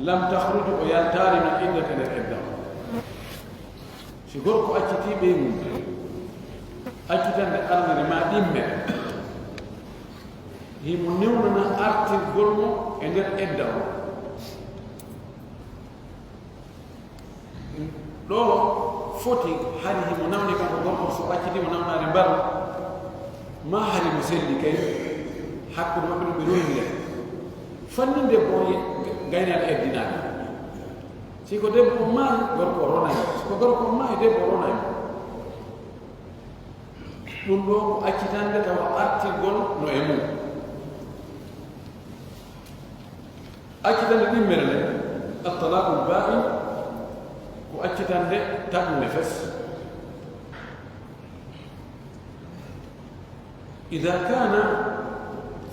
lam takhruj, o yaltaali non iddata nder edda on." Si gorko accitii ɓeyngu mum, accitande arnere maa ɗimmere, himo newnana artirgol mo e nder edda on. Ɗoo foti hari himo nawni kanko gorko, so acciti mo nawnaare mbaru, maa hari mo selli kay, hakkunde maɓɓe ɗum ɓe ronndira. Fannin debbo on ye-, gaynaade eddinaade. Si ko debbo on maayi, gorko on ronay mo. Si ko gorko on maayi, debbo on ronay mo. Ɗum ɗoo ko accitande tawa artirgol no e mum. Accitande ɗimmere nden, at-talaqul ba'in, ko accitande taƴunde fes. Idha kana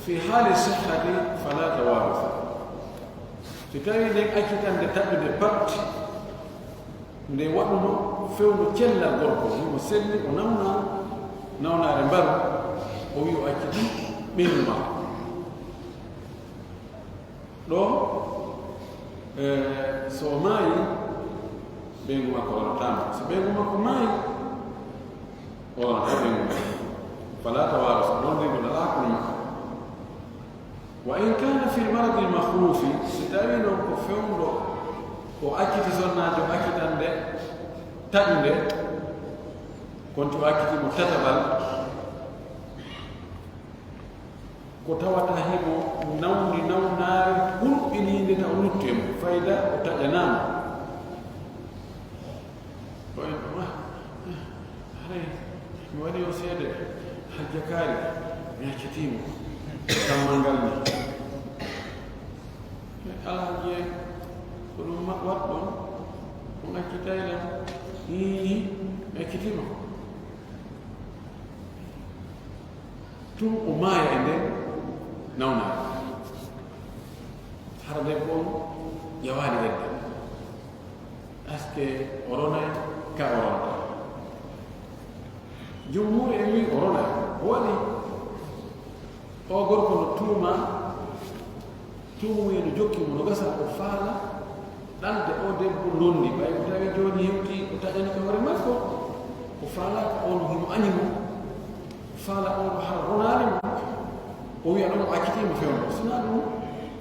fi hali sihhati fala tawaruth. Si tawi nden accitande taƴunde pat, nde waɗuno fewndo cellal gorko, himo selli, o nawna nawnaare mbaru, o wi'i o acciti ɓeyngu makko. Ɗoo, eh, so o maayi, ɓeyngu makko ronataa mo. So ɓeyngu makko maayi, o ronataa ɓeyngu makko. Fala tawaruth, ronndingo alaa hakkunde maɓɓe. Wa in kana fil maradil makhuf, si tawii non ko fewndo o acciti sonnaajo accitande taƴunde, konti o acciti mo tataɓal, ko tawata himo nawni nawnaare hulɓiniinde taw luttu e mo, fayda o taƴanaama. Ko en ɗum, ah, ah, haray mi waɗi o seede hajjakaari, mi accitii mo dammal ngal ni. Alhaji en, ko ɗum ma-, waɗɗon, on accitay lan? Hii, mi accitii ma. Tun o maaya e nden nawnaare. Hara debbo on ƴawaali edda. Est-ce que o ronay ka o ronata? Jumhur en wi'i o ronay. O waɗi. O gorko no tuuma, tuuma wi'i no jokki mo, no gasa o faala ɗalde o debbo londi. Ɓay ko tawi jooni hewti o taƴani ka hoore makko, o faalaaka, on himo añi mo. Faala on ko hara ronaali mo, o wi'a ɗon o accitii mo fewndo. Sinaa ɗum,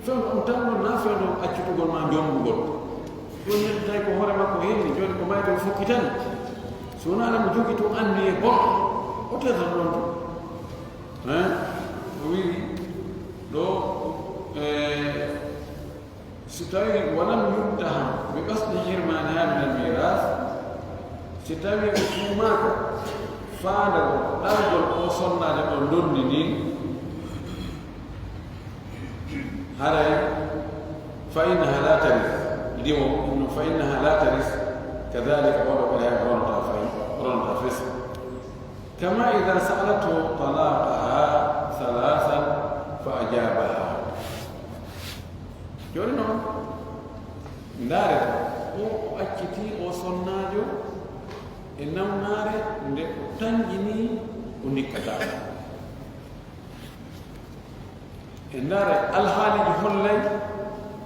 fewndo on tan non, naa fewndo on accitugol maa jombugol. Ɗum neɗɗo tawi ko hoore makko henni, jooni ko mayde o fokkitani. Si wonaa mo jogi tun anniye goɗɗo, o tertata ɗon tun. Hein? O wi'i ɗo, eh, Si tawii, walam yuttaham bi qasdi hirmaniha min al miras, si tawii o tuumaaka faandagol ɗalgol o sonnaajo ɗon londi ndin, haray fa innaha la taris, ndiwo ɗum fa innaha la taris, kadhalika oɗo kadi hay o ronataa fay, o ronataa fes. Kama idha sa'alatu talaqaha thalathan fa ajabaha. Jooni non, ndaaree, o, o accitii o sonnaajo e nawnaare nde o tanƴinii o ndikkataa. E ndaaree, alhaaliiji hollay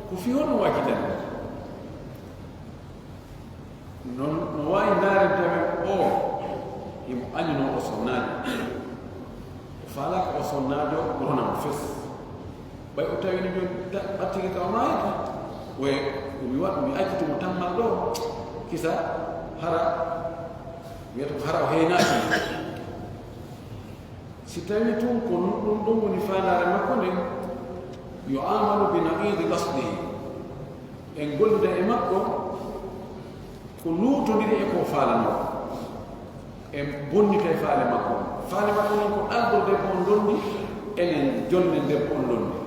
ko fii honno o accitani. Non no waawi ndaarede tawi o himo añunoo o sonnaajo. O faalaaka o sonnaajo rona mo fes. Ɓay o tawii no jooni ta-, ɓattike ka o maayata, o e, o wi'a, "Mi accitu mo tammal ɗoo, kisa hara, wiyata ko hara o heynaaki." Si tawii tun ko ɗun ɗon woni faandaare makko nden, yu'amalu bi naqidi qasdihi. En gollida e makko ko luutondiri e ko faalanoo. En bonnitay faale makko. Faale makko non ko ɗalgol debbo on donndi, enen jonnen debbo on donndi.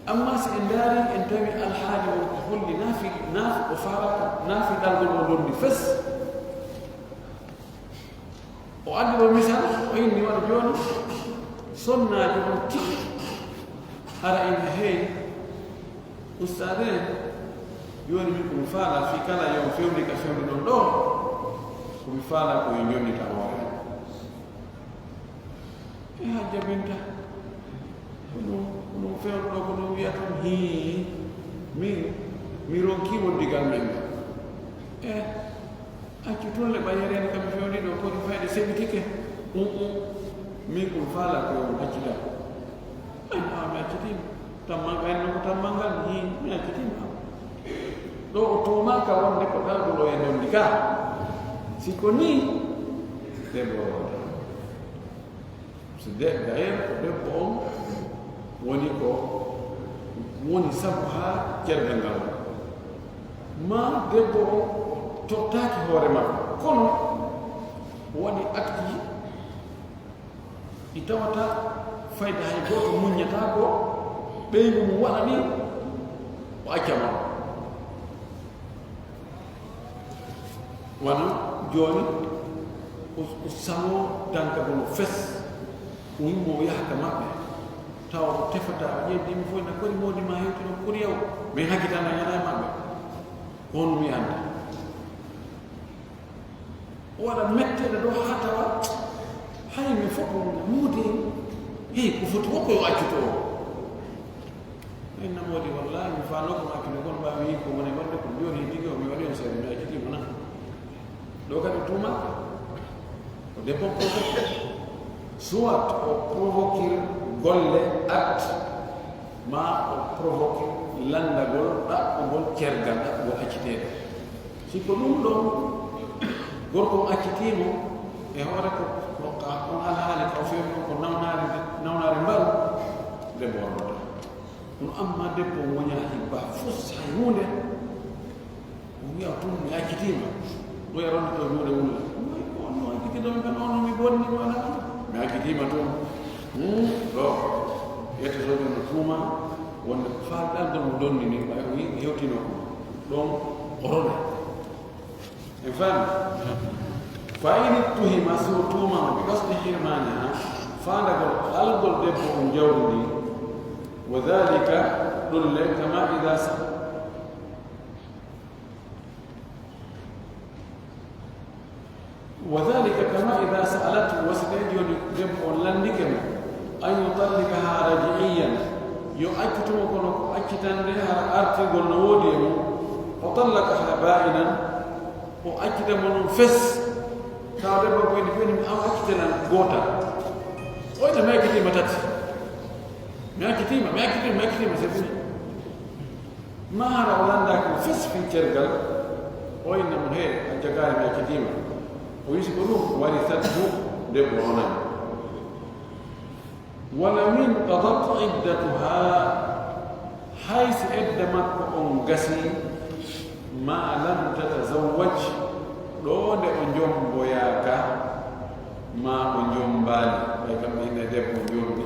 Amma si en ndaari, en tawi alhaali on ko holli naafi, naafi, o faalaaka naafi ɗalgol on donndi fes. O addi ɗoo misal, o inni wano jooni, sonnaajo on tigi, hara ina heewi, ustaad en, jooni min ko mi faalaa fii kala yo on fewndi ka fewndi ɗon ɗoo, ko mi faalaa ko yo jonnita hoore. E hajja Binta, ko ɗum, ko ɗum fewndo ɗoo, ko ɗum wiya tan, hii, min, mi ronkii wondigal men ngal. E, accu tun le ɓayereede kam fewndi ɗoo, ko ɗum fayde sebitike. Um, um. Min ko mi faalaa ko yo on accita. Ay, awa mi accitiima. Tamman, ay, non ko tammal ngal, hii, mi accitiima. Ɗoo o tuumaaka wonde ko ɗalgol o e ndondi ka. Si ko nii, debbo o wonta. So de-, d'ailleurs, ko debbo on woni ko woni sabu haa cergal ngal woni. Maa debbo on tottaaki hoore makko, kono waɗi akti ɗi tawata fayda hay gooto muññataa ko ɓeyngu mum waɗani o acca ma. Wano jooni, o, o saloo dankagol fes, o wii mo o yaha ka maɓɓe, tawa o tefata, o ƴeewi ɗi fof, na kori moodi ma hewtino koriya o, min hakkitana ñana e maɓɓe. Ko honno mi anda? O waɗa metteɗe ɗo haa tawa, hay mi fof ko moodi, hey, ko foti fof ko yo accuto o. Min na moodi, wallahi, mi faano ko hakkille, kono ɓaawo mi yi'i ko woni waɗde ko jooni e ɗiɗo, mi waɗi on seeɗa, mi accitiima na. Ɗo kadi o tuumaaka. O debbo provoquer. Soit o provoquer golle, acte, ma o provoquer lanndagol, ɗaɓɓugol cergal, ɗaɓɓugol acciteede. Si ko ɗum ɗon, gorko on accitii mo, e hoore ko, ko ka, on alhaali ka o feewni on ko nawnaare, nawnaare mbaru, debbo on ɗon. Kono amma debbo on woñaa hibba fus hay huunde, o wi'a tun, "Mi accitiima." Ɗo e ronde to juuɗe wulla. Ɗum ay ko on no accitiiɗo mi kan, on no mi bonni, mi wala. Mi accitiima tun. Hmm, ɗo. Yette sojo no tuuma, wonde ko faalɗalgol mo donni ni, ɓay o wi-, hewtino ko. Ɗon o rona. En faami? Fa in ittihima, si o tuumaama, bi qasdi hirmaaniha, faandagol algol debbo on jawdi ndi, wa dhalika, ɗun le, kama idha sa-, wa dhalika kama idha sa'alathu, wa si tawi jooni debbo on lanndike mo, an yutallikaha raj'iyyan, yo accitumo kono ko accitande hara artirgol no woodi e mum, o tallaqaha ba'inan, o accita mo non fes, tawa debbo ko ene feni mi aw accite lan gootal, o ina mi accitiima tati, mi accitiima, mi accitiima, mi accitiima, c'est fini. Maa hara o lanndaaki mo fes fii cergal, o inna mo, "Hee, a jagaali mi accitiima." O wisi ko ɗum, warithathu, debbo on ronay. Wa law inqadat iddatuha, hay si edda makko on gasii, ma lam tatazawwaj, ɗoo nde o njomboyaaka, maa o njombaali, ɓay kam ɓe inna debbo njombi.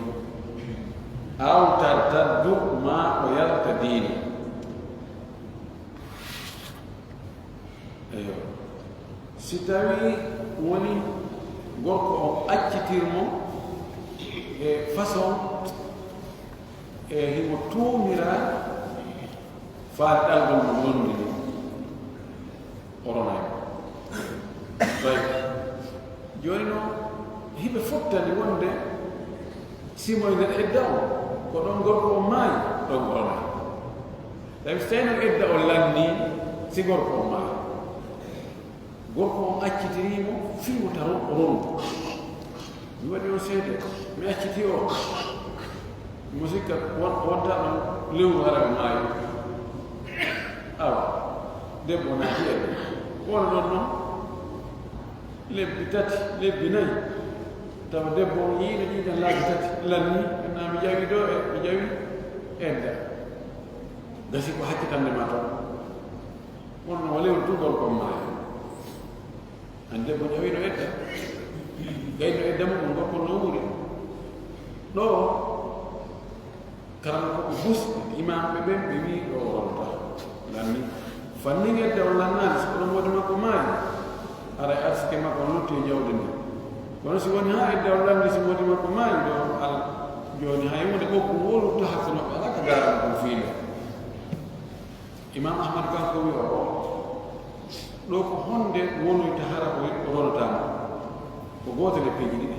Aw tartaddu, maa o yalta diina. Eyo. Si tawii woni gorko on accitir mo e façon, e himo tuumira faalɗalgol mo londi ni, o ronay mo. Tawi jooni non, hiɓe fottani wonde si mo e nder edda on, ko ɗon gorko on maayi, ɗon o ronay. Tawi si tawi non edda on lanni, si gorko on maayi. Gorko on accitirii mo fii wota ron-, o rondu. Mi waɗi on seede, mi accitii on. Mo sikka won-, wonta ɗon lewru hara o maayi. Awa, debbo naati e wona ɗon non lebbi tati, lebbi nayi. Tawa debbo on yiino ƴiiƴan laabi tati, lanni, na mi ƴawi ɗo e, mi ƴawi edda. Gasi ko hakkitande ma tan. Kono no walewru tun gorko on maayi. An debbo ɲawiino edda. Gayno edda muɗum gorko on no wuuri. Ɗoo, karamokooɓe busɓe, imaamuɓe ɓen, ɓe wi'i ɗoo o ronta. Lanni. Fannin edda on lannaali, si kono moodi makko maayi. Haray arsike makko on lutti e jawdi ndin. Kono si woni haa edda on lanni, si moodi makko maayi ɗoo, al-, jooni hay huunde ɓokku woo lutta hakkunde maɓɓe, alaa ka gaarana ɗum fii ndee. Imam Ahmad kanko wi'i o, ɗoo ko honde wonoyta hara o ronataa mo? Ko gootel e piiji ɗiɗi.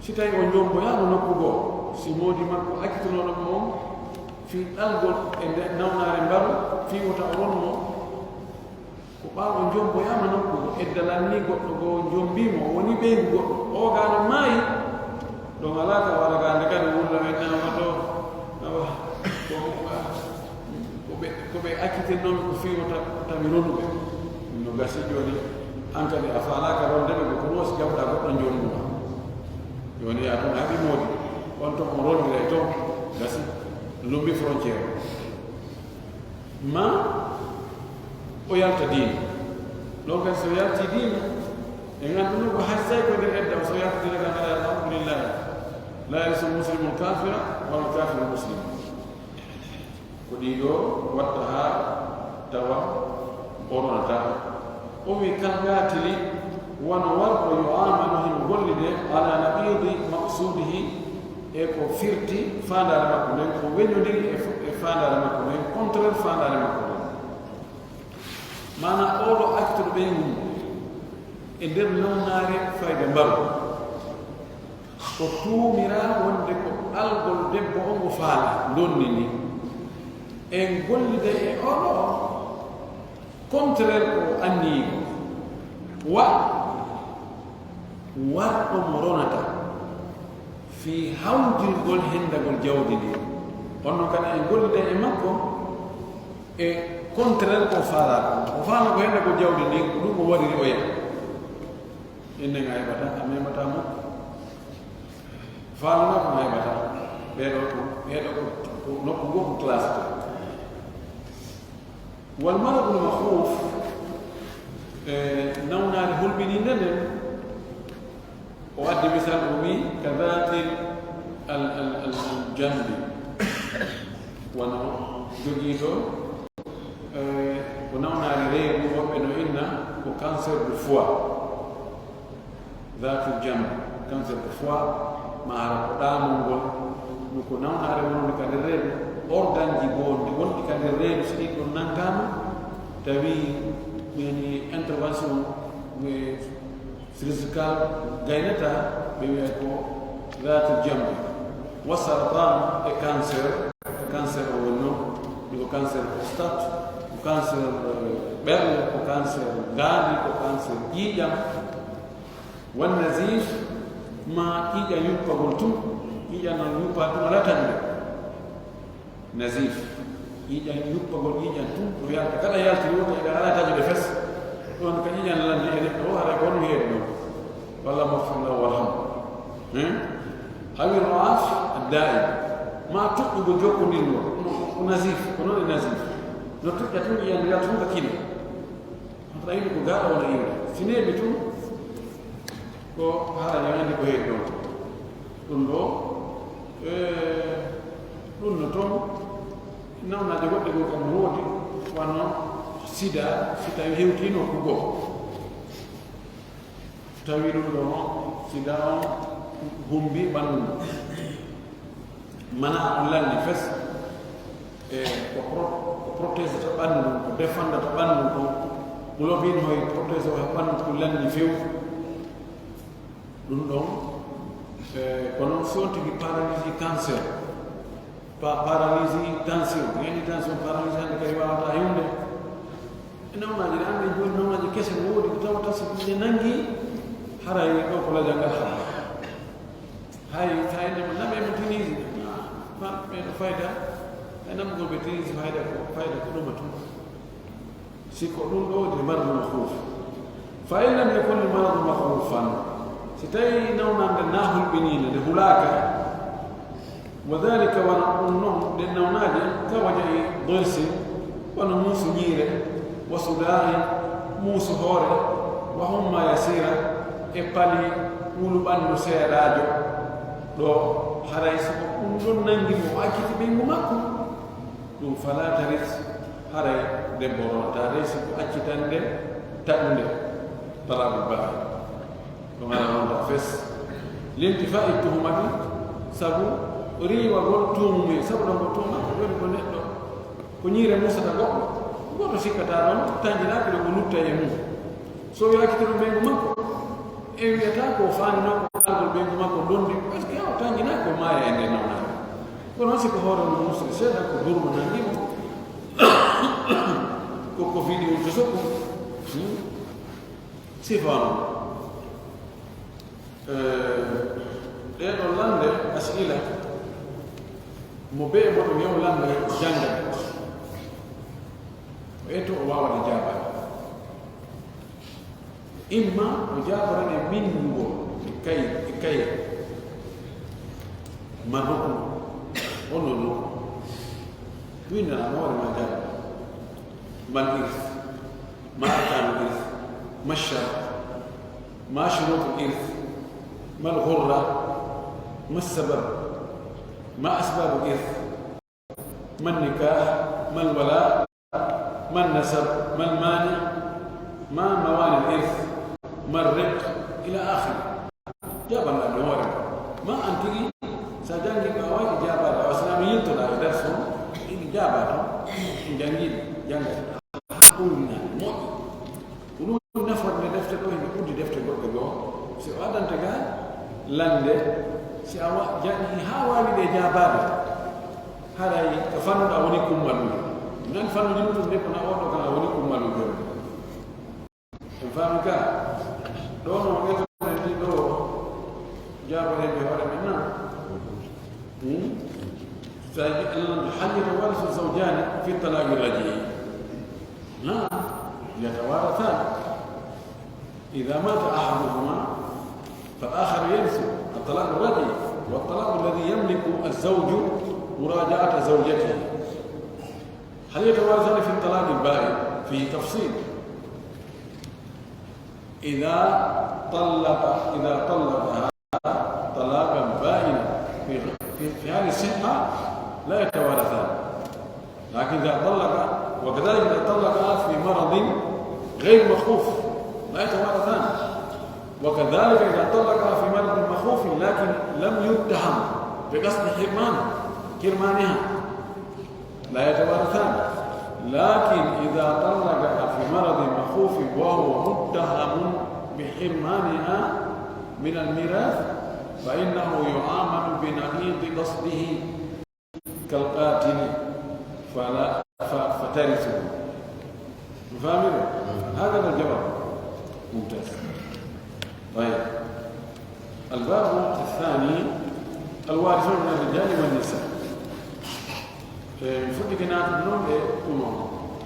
Si tawi o jomboyaama nokku goo, si moodi makko accitanooɗo mo on fii ɗalgol e nde nawnaare mbaru, fii wota o ron mo, ko ɓaawo o jomboyaama nokku goo, edda lannii goɗɗo goo jombii mo, woni ɓeyngu goɗɗo, oo gaa no maayi, ɗon alaa ka wara gaa nde kadi wulla men nama ɗoo, awa, ko, ko ɓe, ko ɓe accitannoo mi ko fii wota, wota mi ronu ɓe. Ɗum no gasi jooni, an kadi a faalaaka ronde ɓe, ko ɗum wasi jaɓuɗaa goɗɗo jonndu ma. Jooni a ton haɓi moodi, on ton on rondiray ton, gasi, lumbi frontière. Ma o yalta diina. Ɗon kadi so yaltii diina, en annduno ko hay say ko nder edda, so yalta diina kan, alhamdulillah. La yarisu muslimun kafira, wala kafiru muslim. Ko ɗii ɗoo watta haa tawa o ronataa. O wi'i, kal qaatili, wano warɗo yu'aamalu himo gollidee, ala naqiidi maqsuudihi, e ko firti faandaare makko nden, ko weñondiri e, e faandaare makko nden, contraire faandaare makko nden. Maanaa, oo ɗoo accuɗo ɓeyngu mum e nder nawnaare fayda mbaru. Ko tuumiraa wonde ko ɗalgol debbo on o faalaa, ndonni ndin. En gollida e oɗo contraire ko o anniyii ko. Wa warɗo mo ronata fii hawjingol hendagol jawdi ndin. On non kadi en gollida e makko e contraire ko o faalaa ko. O faalaa ko hendagol jawdi ndin, ko ɗum o waɗiri oya. Innen a heɓataa, a memataa mo. Faalana ko a heɓataa. Ɓee ɗoo ko, ɓee ɗoo ko, ko nokku goo ko classe to. Wal maradul makhuuf, e, nawnaare hulɓiniinde nden, o addi misal, o wi'i, ka dhaatil al, al, al, al janbi. Wano jogiiɗo Eh, ko nawnaari reedu, woɓɓe no inna ko cancer du foie. Dhaatul janb, cancer du foie, maa hara ko ɗaamol ngol, no ko nawnaare wonde ka nder reedu, organji goo wonɗi ka nder reedu, si ɗin ɗon nangaama, tawi yani intervention, eh, chirurgical gaynata, ɓe wi'a ko dhaatul janbi. Wa saratan e cancer, cancer o wonno, ɗi ko cancer prostate, ko cancer, eh, ɓernde, ko cancer ngaandi, ko cancer ƴiiƴam. Wan nazif, ma ƴiiƴam yuppagol tun, ƴiiƴam non yuppa tun alaa taƴude. Nazif, ƴiiƴam yuppagol ƴiiƴam tun, no yalta. Kala yaltiri wota ina alaa taƴude fes. Ɗon ka ƴiiƴam lanni e neɗɗo o, haray ko honɗum heedi ɗon? Walla maghfir lahu warham. Hein? Awi ru'af ad-da'im. Ma tuƴƴugol jokkondirgol. No, ko nazif, ko non e nazif. No tuƴƴa tun ƴiiƴam no yalta tun ka kine. Hoto a yiɗi ko gaaɗo wona iwde. Si neeɓi tun, ko haala ñaandi ko heedi ɗon. Ɗun ɗoo, eh, ɗun no ton, nawnaaje goɗɗe goo kam no woodi, wano sida, si tawi hewtii nokku goo. Tawi ɗun ɗoo, sida on humbi ɓanndu ndun. Mana on lanni fes, e ko pro-, ko protégeta ɓanndu ndun, ko défendata ɓanndu ndun, ko globine hoy protégeta ɓanndu ko lanni few. Ɗun ɗon, e, ko non si on tigi paralysie cancer, pa-, paralysie tension, yani tension, paralysie hannde kadi waawataa hewde. E nawnaaji ɗe, anndi jooni nawnaaji kese no woodi, ko tawata si ɗi nanngi, haray ɗoo ko lajal ngal haɓɓa. Hay, hay, ne mo naɓe mo Tunisie. Ma, ɓe no fayda. Hay namgol ɓe Tunisie fayda ko, fayda ko ɗuma tun. Si ko ɗum ɗoo woni maradu makhuuf. Fa in lam yakun maradu makhuufan. Si tawi nawnande na hulɓiniinde, nde hulaaka. Wa dhalika, wano ɗum non, ɗen nawnaaje, ka waja'i dirsin, wano muusu ñiire. وصداع, muusu hoore, وحمى يسيرة, e pali wuluɓandu seeɗaajo. Ɗoo, haray si ko ɗun ɗon nangi mo, o acciti ɓeyngu makko, ɗun فلا ترث, haray debbo rontataa si ko accitannde taƴunde, طلاق باء. Ɗun haray ronta fes. لانتفاء التهمة, sabu riiwagol tuumuye, sabu ɗon ko tuuma, ko woni ko neɗɗo, ko ñiire muusata goɗɗo, gooto sikkataa ɗon, tanjinaaki ɗon ko lutta e mum. So o acciti ɗon ɓeyngu makko, en wi'ataa ko o faanino ko algol ɓeyngu makko dondi, parce que o tanjinaaki ko maaya e nder nawnaare. Kono si ko hoore mum muusiri seeɗa, ko durmo nangi mo, ko ko vidéo to sokko. Hmm? Sifa on. Eh, ɗee ɗoo lande, as'ila, mo bee mo ɗum yaw lande jannga. O etto o waawa ɗe jaabaade. Imma o jaaborane min ngol e kay-, e kayre. Ma ruknu, ono ruknu. Winndana mo hoore ma jaaba. Mal irs. ما أركان الإرث؟ ما الشرط؟ ما شروط الإرث؟ ما الغرة؟ ما السبب؟ ما أسباب الإرث؟ ما النكاح؟ ما الولاء؟ ما النسب؟ ما المانع؟ ما موانع الإرث؟ ما الرق؟ إلى آخره. Jaaban ɗan no hoore ma. Ma an tigi, sa janngi ɓe a waɗi jaabaade, a wasinaama yiltoɗaa e darsu on, ɗi jaabaa ton, ɗi janngi, jannga. Haa ɗum na moƴƴi. Ko ɗum nafoore nde defte ɗoo, hino ɓurdi defte goɗɗe goo. Si o addante ga lande, si a wa-, janngi haa waawi ɗe jaabaade, haray ka fannuɗaa woni kummaluujo. Nan fannuji ɗum ɗum nde ko na oɗo kan a woni kummaluujo. En faami ka? Ɗoo no ɓe ɗoo ni ɗoo jaaboreeɓe hoore men nan. Hmm? Sa-, هل يتوارث الزوجان في الطلاق الرجعي؟ نعم، يتوارثان. إذا مات أحدهما فالآخر يرث. الطلاق الرجعي، والطلاق الذي يملك الزوج مراجعة زوجته. هل يتوارثان في الطلاق البائن؟ فيه تفصيل. إذا طلق، إذا طلقها طلاقا بائنا في، في، في حال الصحة لا يتوارثان. لكن إذا طلق، وكذلك إذا طلقها في مرض غير مخوف لا يتوارثان. وكذلك إذا طلقها في مرض مخوف لكن لم يتهم بقصد حرمان، حرمانها، لا يتوارثان. لكن إذا طلقها في مرض مخوف وهو متهم بحرمانها من الميراث، فإنه يعامل بنقيض قصده كالقاتل فلا، ف-، فترثه. فاهمين؟ هكذا الجواب. ممتاز. طيب. الباب الثاني، الوارثون من الرجال والنساء. Eh, mi fuɗɗike naatude non e ɗum on.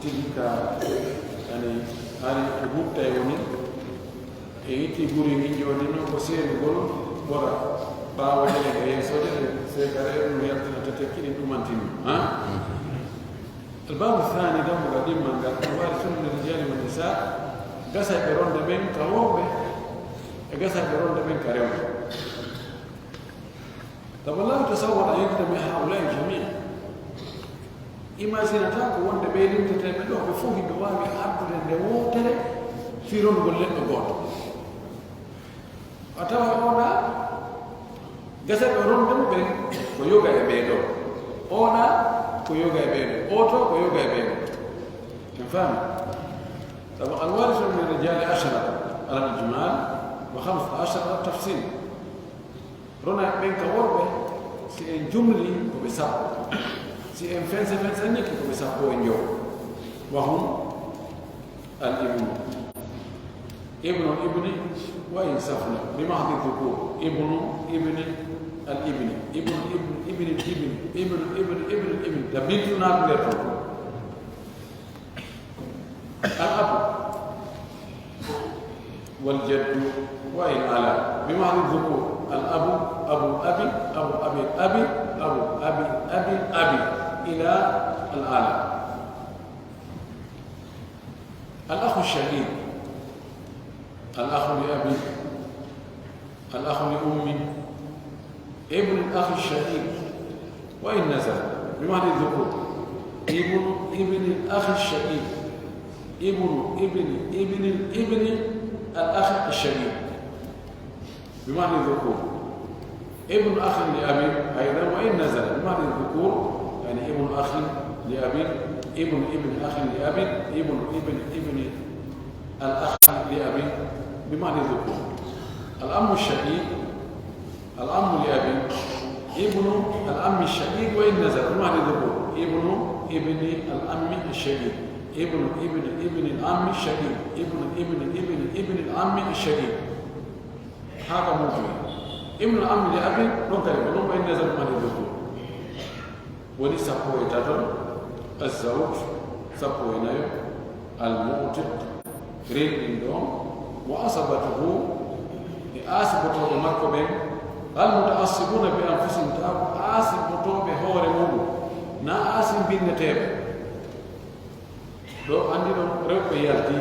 Tigi ka, yani, hari ko gutta e woni. E itti guri ngin jooni non ko seenugol bora ɓaawo ɗen e yeeso ɗen, se kare ɗum yaltina te tekki ɗin ɗumantini. Ha? الباب الثاني, dammugal ɗimmal ngal, الوارثون من الرجال والنساء, gasayɓe ronde ɓen ka worɓe, e gasayɓe ronde ɓen ka rewɓe. طب لو تصور أن يجتمع هؤلاء جميعا. Imaginata ko wonde ɓee limteteeɓe ɗoo, ɓe fof hiɓe waawi ardude nde wootere fii rondugol neɗɗo gooto. A tawa oo ɗaa, gasayɓe ronde mo ɓen ko yoga e ɓee ɗoo. Oo ɗaa ko yoga e ɓee ɗoo. Oo too ko yoga e ɓee ɗoo. En faami? Sabu الوارثون من الرجال عشرة على الإجمال وخمسة عشر على التفصيل. Ronaaɓe ɓen ka worɓe, si en jumli, ko ɓe sappo. Si en fense fensanike, ko ɓe sappo e njowo. وهم الابن، ابن الابن، وإن سفل، بمحض الذكور، ابن ابن الابن، ابن ابن ابن الابن، ابن ابن ابن الابن، te bintu naata nder ton. الأب والجد وإن علا، بمحض الذكور، الأب، أبو الأب، أبو أبي الأب، أبو أبي أبي الأب، إلى الآلاء. الأخ الشقيق، الأخ لأب، الأخ لأم، ابن الأخ الشقيق وإن نزل، بمعنى الذكور، ابن ابن الأخ الشقيق، ابن ابن ابن ابن الأخ الشقيق، بمعنى الذكور. ابن أخ لأب أيضا وإن نزل، بمعنى الذكور، يعني ابن أخ لأب، ابن ابن أخ لأب، ابن ابن ابن الأخ لأب، بمعنى الذكور. العم الشقيق، العم لأب، ابن العم الشقيق وإن نزل، بمعنى الذكور. ابن ابن العم الشقيق، ابن ابن ابن العم الشقيق، ابن ابن ابن ابن العم الشقيق. Haa ka muuto. Ibnul ammi li abin, ɗon kadi ko ɗon, wa in nazala, mahdi dhukur. Woni sappo e tato, azzawj, sappo e nayo, al mu'tiq, renɗinɗo on, wa asabatuhu, e asibotooɓe makko ɓen, al muta'assibuna bi anfusihim, tawa ko asibotooɓe hoore muɗum, na asim binneteeɓe. Ɗo anndi ɗon rewɓe yalti.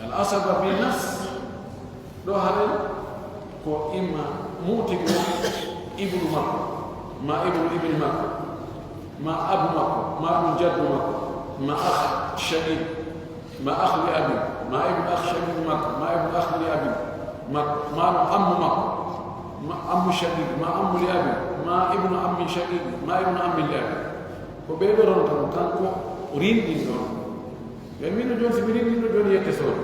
Al asaba bi nas, ɗo haray ko imma mu'tiq ibnu makko, ma ibnu ibni makko, ma abu makko, ma ɗum jaddu makko, ma akh shaqiq, ma akh li abi, ma ibnu akh shaqiq makko, ma ibnu akh li abi makko, ma ɗum ammu makko, ma ammu shaqiq, ma ammu li abi, ma ibnu ammi shaqiq, ma ibnu ammi li abi. Ko ɓee ɗoo ronta mo, kanko o rinɗinɗo on. Ɓe min no jooni, si mi rinɗinɗo jooni yette soodo.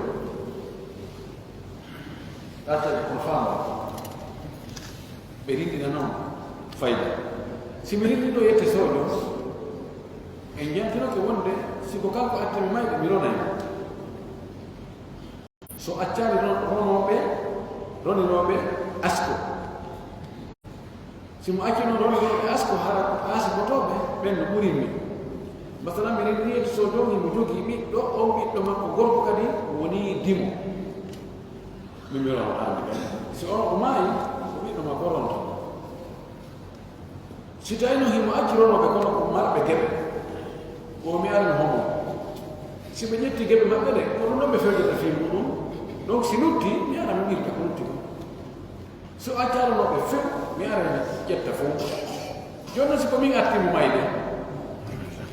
Ɗatal ko faama. Ɓe rinɗina non fayda. Si mi rinɗinɗo yette soodo, en jantinoke wonde si ko kanko atti mi mayde, mi ronay. So accaali ron-, ronooɓe, ronirooɓe asko. Si mo accuno ronirooɓe asko, hara ko asibotooɓe, ɓen no ɓuri mi. Masalan, mi rinɗinii yette soodo, himo jogii ɓiɗɗo, on ɓiɗɗo makko gorko kadi wonii dimo. Min mi ronataani ɓen. Si on o maayi, ko ɓiɗɗo makko ronto. Si tawii non himo acci ronooɓe kono ko marɓe geɓe, ko mi arani homo. Si ɓe ƴetti geɓe maɓɓe ɗe, ko ɗum ɗon ɓe fewjata fii muɗum. Donc si lutti, mi ara mi ɓirta ko lutti kon. Si o acca ronooɓe few, mi ara mi ƴetta fow. Jooni non si ko min atti mo mayde,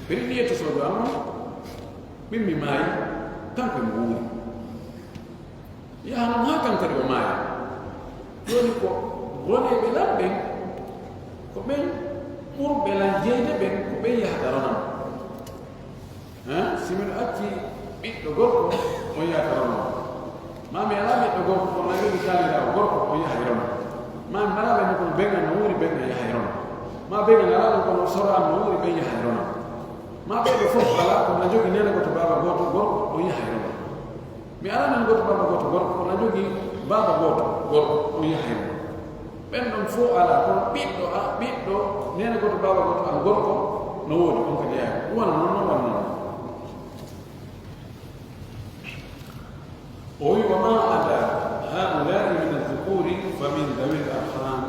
ɓe ɗiɗi yetto soojo am non, min mi maayi, kanko himo wuuri. Yaha non haa kan kadi o maaya. Jooni ko roneeɓe lan ɓen, ko ɓen ɓurɓe lan jeyde ɓen, ko ɓen yahata ronan. Hein? Si miɗo acci ɓiɗɗo gorko, on yahata ronan. Maa mi alaa ɓiɗɗo gorko, kono mi jogii taaniraawo gorko, on yahay ronan. Maa mi alaa ɓen kono ben an no wuuri, ben an yahay ronan. Maa ben an alaa ɗon kono soro an no wuuri, ben yahay ronan. Maa ɓee ɗoo fof alaa, kono na jogii neene gooto, baaba gooto gorko, on yahay ronan. Mi alaa neene gooto, baaba gooto gorko, kono na jogii baaba gooto gorko, on yahay mo. Ɓen ɗon fow alaa, kono ɓiɗɗo, a, ɓiɗɗo, neene gooto, baaba gooto, an gorko, no woodi, on kadi yahay. Ɗum wano non, non wano non. O wi, "Wa ma ada haulai min adh-dhukuri fa min dhawil arham."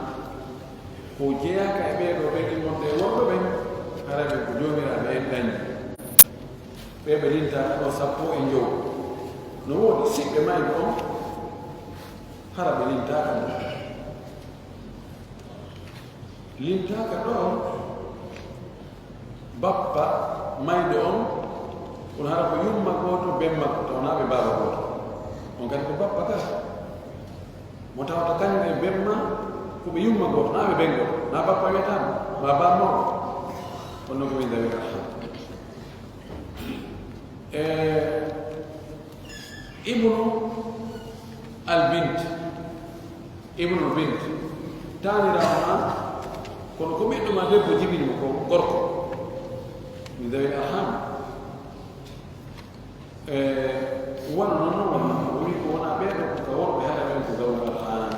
Ko jeyaaka e ɓee ɗoo ɓen immorde e worɓe ɓen, hara ɓen ko joomiraaɓe en dañi. Ɓee ɓe lintaaka ɗoo sappo e njowo. No woodi siɓɓe mayɗo on, hara ɓe lintaaka mo. Lintaaka ɗoo bappa mayɗo on, kono hara ko yumma gooto, ben makko, tawa naa ɓe baaba gooto. On kadi ko bappa gaa. Mo tawata kañum e ben maa, ko ɓe yumma gooto, naa ɓe ben gooto, naa bappa wiyataa mo, maa baa mawɗo. Kono ko ɓe ndawi ka. E, ibnu al bint, ibnu al bint, taaniraawo maa, kono ko ɓiɗɗo maa debbo jibini mo ko gorko. Min dhawil arham. E, wano non, non wano non, o wi ko wonaa ɓee ɗoo ko ka worɓe, hara ɓen ko dhawul arham.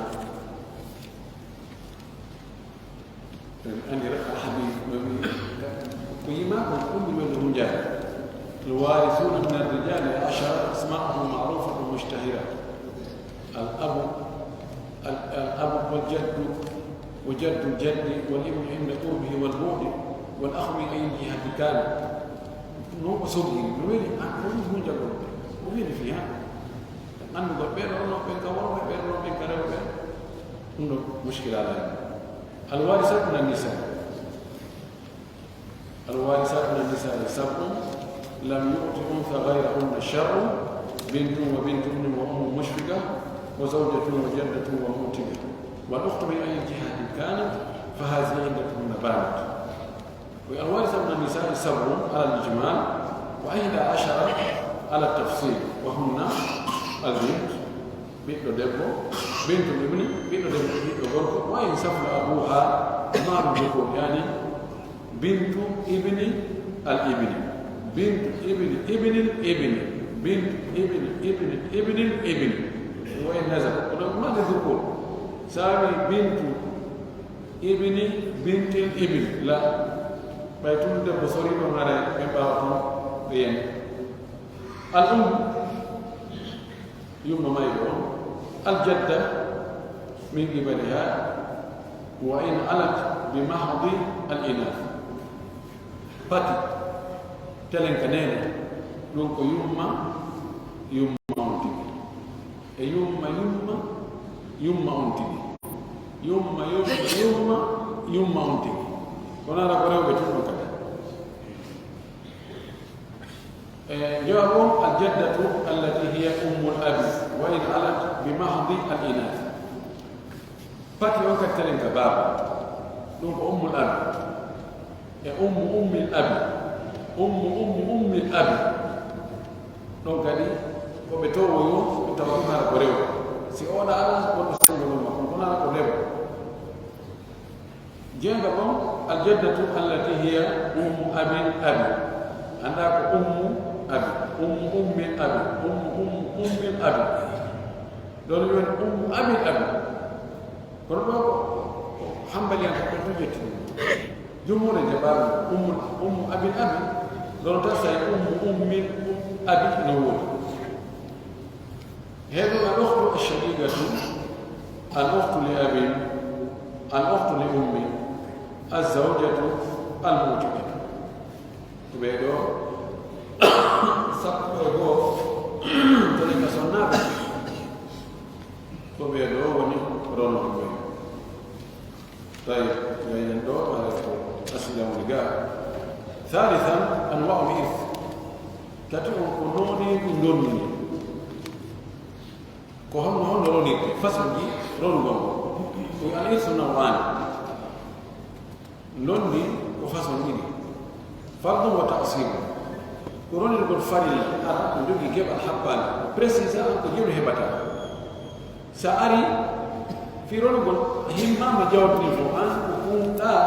En anndi rek alhadis, no wi, ko yimaa ko ɗum ɗum woni hunjaade. الوارثون من الرجال عشرة أسماؤهم معروفة مشتهرة. الأب، ال-، الأب والجد وجد الجد والابن عند قربه والبعد والأخ من أي جهة كان. No o sogiri, no weli, ah, ko ɗum hunjagol. Anndu ko ɓee ɗoo no ɓen ka worɓe, ɓee ɗoo no ɓen ka rewɓe. Ɗum ɗoo mushkila alaa. Alwarisatu minan nisa. Alwarisatu minan nisa sab'un lam yu'ti untha ghayrahunna shar'un, bintun wa bintu ibnin wa ummun mushfiqa wa zawjatun wa jaddatun wa mu'tiqa. Wal ukhtu min ayyi jihatin kanat fa hadhihi iddatuhunna banat. Ko alwarisatu minan nisa'i sab'un alal ijmal, wa ihda ashara ala tafsil, wa hunna al bint, ɓiɗɗo debbo, bintu ibni, ɓiɗɗo debbo, ɓiɗɗo gorko, wa in safla abuha, malu dhukur, yani bintu ibni al ibni, bintu ibni ibni al ibni, bintu ibni ibni ibni al ibni, wa in nazal, ko ɗon mali dhukur, sawi bintu ibni bintil ibni, la. Ɓay tun debbo soriiɗo, haray ɓe ɓaawa tun ɓe yani. Al um, yumma mayɗo on. Al jadda min qibaliha, wa in alat bi mahdi al inath. Pati, telen ka neene, ɗun ko yumma, yumma on tigi. E yumma, yumma, yumma on tigi. Yumma, yumma, yumma, yumma on tigi. Kono ara ko rewɓe tun ɗon kadi. E, jawaabu on, al jaddatu allati hiya ummul abi, wa in alat bi mahdi al inath. Pati on kadi telen ka baaba. Ɗun ko ummul abi. E ummu ummil abi. Ummu ummu ummil abi. Ɗon kadi, ko ɓe towoyo, ɓe tawa ɗun hara ko rewɓe. Si oɗa ala, wonɗo sengo ɗon makko, kono hara ko rewɓe. Jeeɗiɗo on, al jaddatu allati hiya ummu abil abi. Annda ko ummu abi, ummu ummil abi, ummu ummu ummil abi. Ɗon mi woni ummu abil abi. Kono ɗoo ko, ko, ko Hanbaliyankooɓe tun ƴetti ɗun. Jumhuur en jaɓaali ummu, ummu abil abi. Ɗon tan so a ummu ummil abi no woodi. Hee ɗun al ukhtu ash-shaqiqatu, al ukhtu li abin, al ukhtu li ummin, az zawjatu, al mu'tiqatu. Ko ɓee ɗoo sappo e go'o, telen ka sonnaaɓe. Ko ɓee ɗoo woni ronooɓe. Tayyib, gaynen ɗoo, ɓay ko asila woni gaa. Thalithan, anwa'ul irth. Tati on ko nooneeji ndonndi. Ko honno, honno ronirte? Façon ji ronugol. Ko al irthu naw'ani. Ndonndi ko façon ɗiɗi. Fardun wa ta'sibun. Ko ronirgol farilla, ara ko jogii geɓal happaande, ko préciser an ko jelu heɓata. Sa ari, fii ronugol, himmaama jawdi ndin fow, an ko kunɗaa,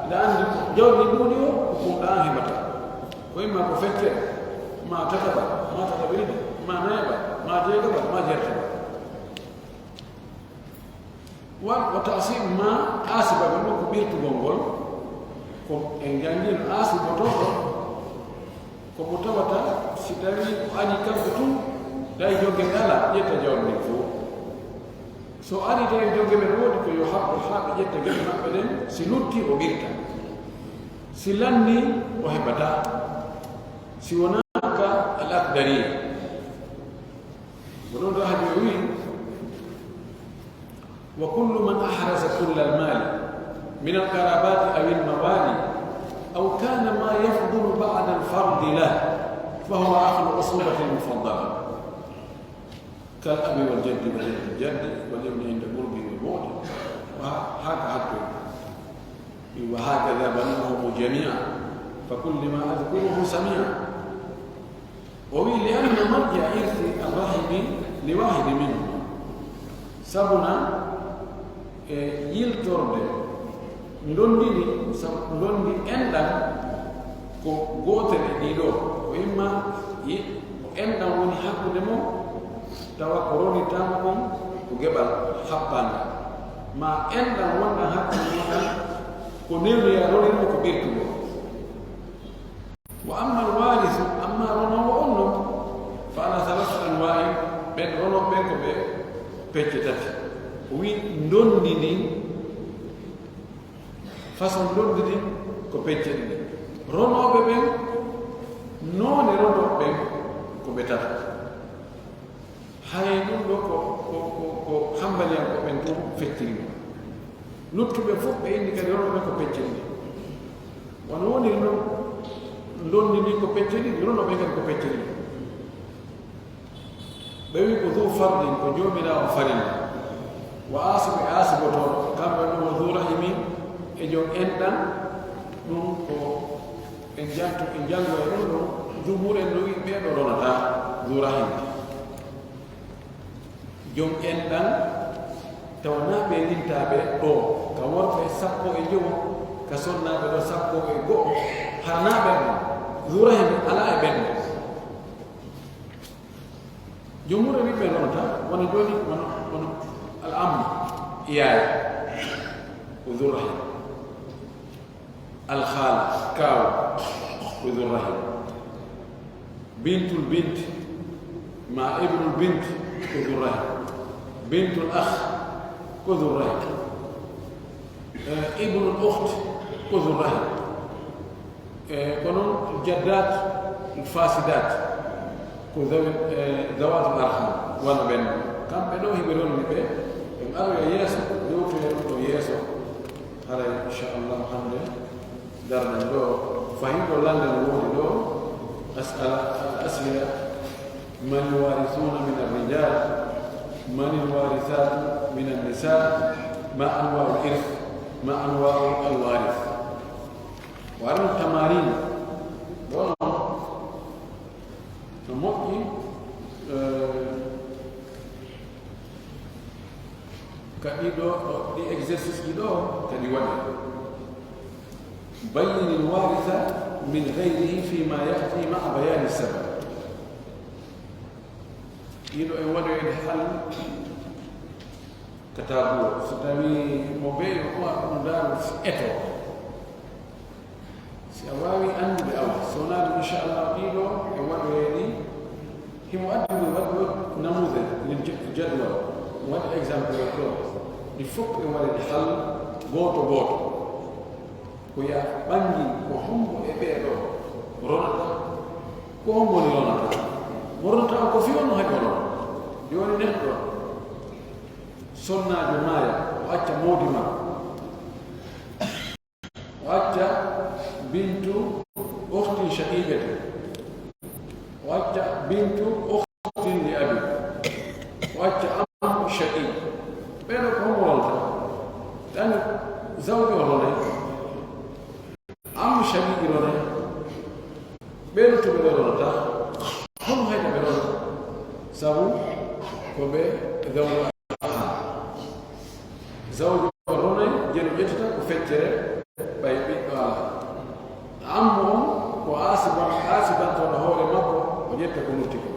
hiɗa anndi ko jawdi ndin ɗuuɗi o, ko kunɗaa an heɓata. Ko imma ko feccere, maa tataɓal, maa tataɓere ɗiɗi, maa nayaɓal, maa jeegaɓal, maa jeetaɓal. Wa, wa ta'sib maa asiba, ɗun ko ɓirtugol ngol, ko en janngii no asibotooɗo, ko mo tawata si tawii ko ari kanko tun, tawi jonge ɓe alaa, ƴetta jawdi ndin fow. So ari tawi jonge ɓe no woodi, ko yo haɓɓo haa ɓe ƴetta geɗe maɓɓe ɗen, si luttii o ɓirta. Si lannii o heɓataa. Si wonaa ka al aqdariya. Ko ɗun ɗoo hadis o wi'i, وكل من أحرز كل المال من القرابات أو الموالي أو كان ما يفضل بعد الفرض له فهو أخو العصوبة المفضلة كالأب والجد وجد الجد والابن عند قربه والبعد وهكذا وهكذا بنوهم جميعا فكل ما أذكره سميعا O wi'i, لأن مرجع إرث الرحم لواحد منهما. Sabuna e yiltorde ndonndi ndi, sabu ndonndi enɗan ko gootel e ɗii ɗoo. Ko imma yi-, ko enɗan woni hakkunde mon, tawa ko ronirtaa mo kon ko geɓal happaangal, maa enɗan wonɗan hakkunde mon ɗan ko newnoyaa ronirmo ko ɓirtugol. وأما الوارث، amma ronoowo on non, فعلى ثلاثة أنواع، ɓen ronooɓe ɓen ko ɓe pecce tati. O wi'i ndonndi ndin, façon ndonndi ndin ko pecce ɗiɗi. Ronooɓe ɓen, noone ronooɓe ɓen ko ɓe tato. Hay ɗun ɗum fecciri mo. Luttuɓe fof ɓe inni kadi ronooɓe ko pecce ɗiɗi. Wano woniri non, ndonndi ndin ko pecce ɗiɗi, ronooɓe kadi ko pecce ɗiɗi. Ɓe wi'i ko Dhu Fardin, ko joomiraawo farilla. Wa Aasib e Aasibotooɗo, kamɓe ɗon wa Dhu Rahimin e jom enɗan, ɗum ko en jantu, en janngo e ɗum ɗo, jumhur en no wi'i ɓee ɗo ronataa Dhu Rahim. Jom enɗan, tawa naa ɓe lintaaɓe ɗoo, ka worɓe sappo e jowo, ka sonnaaɓe ɗoo sappo e go'o, hara naa ɓen ɗon. Dhu Rahim alaa e ɓen ɗon. Jumhur e wi'i ɓe ronata, wano jooni, wano, wano al amma, yaaya, ko Dhu Rahim. Al khaala, kaaw, ko Dhu Rahim. Bintul bint, ma ibnul bint, ko Dhu Rahim. Bintul akh, ko Dhu Rahim. Eh, ibnul ukht, ko Dhu Rahim. Eh, kono jaddat, fasidat, ko zawi-, eh, zawatul arham, wano ɓen. Kamɓe ɗoo hiɓe ronni ɓe, ɓe aroya yeeso, yewtoya ɗum ɗo yeeso. Haray, inchallah, hannde darɗen ɗo, fahin ɗo lanndal woodi ɗo, as'ala, al as'ila, man alwarithuna min arrijal, man alwarithatu min annisa, ma anwa'ul irth, ma anwa'ul alwarith. Wa annu tamarin, ɗo no moƴƴi, eh, Ka ɗiɗo, ɗi exercice ɗiɗo kadi waɗi. بين الوارث من غيره فيما يأتي مع بيان السبب. Ɗiɗo en waɗoyde hal ka taabuwol. So tawii mo beyo ko a ɗum ndaaru eto. Si a waawii anndude, awa, so wonaa ɗum, inchallah, ɗiɗo e waɗoyee ɗi, himo addi ɗum waɗi namuude, min jadwal, waɗi exemple ɗo, ɗi fof e waɗeede hal gooto gooto. Ko yaa ɓanngin ko hombo e ɓee ɗoo ronata, ko hombo woni ronata. Mo ronata on ko fii on no haɗi o rona. Jooni neɗɗo, sonnaajo maaya, o acca moodi makko. O acca bintu ukhtin shaqiqatin. O acca bintu ukhtin li abi. O acca ammu shaqiq. Ɓee ɗoo ko homo ronata? Ɗan zawjo o ronay. Ammu shaqiq ronay. Ɓee luttuɓe ɓe ronata. Homo hayda ɓe ronata? Sabu ko ɓe zawjo. Zawjo on ronay, jeno ƴettata ko feccere, ɓay ɓiɗɗo alaa. Ammu on ko aasiba-, aasibantooɗo hoore makko, o ƴetta ko lutti ko.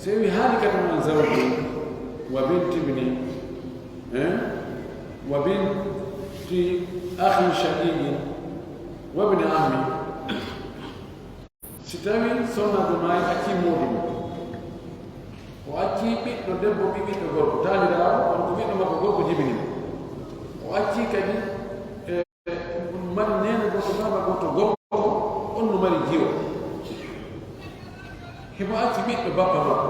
So wi haali kadi man zawji wa binti ibni, eh, wa binti akhin shaqiqin wa ibni ammi. Si tawii sonnaajo maayi, accii moodi mum, o accii ɓiɗɗo debbo, ɓii ɓiɗɗo gorko, taaniraawo, kono ko ɓiɗɗo makko gorko jibini mo. O accii kadi, e, mari neene gooto, baaba gooto gorko, on no mari jiwo. Himo acci ɓiɗɗo bappa makko.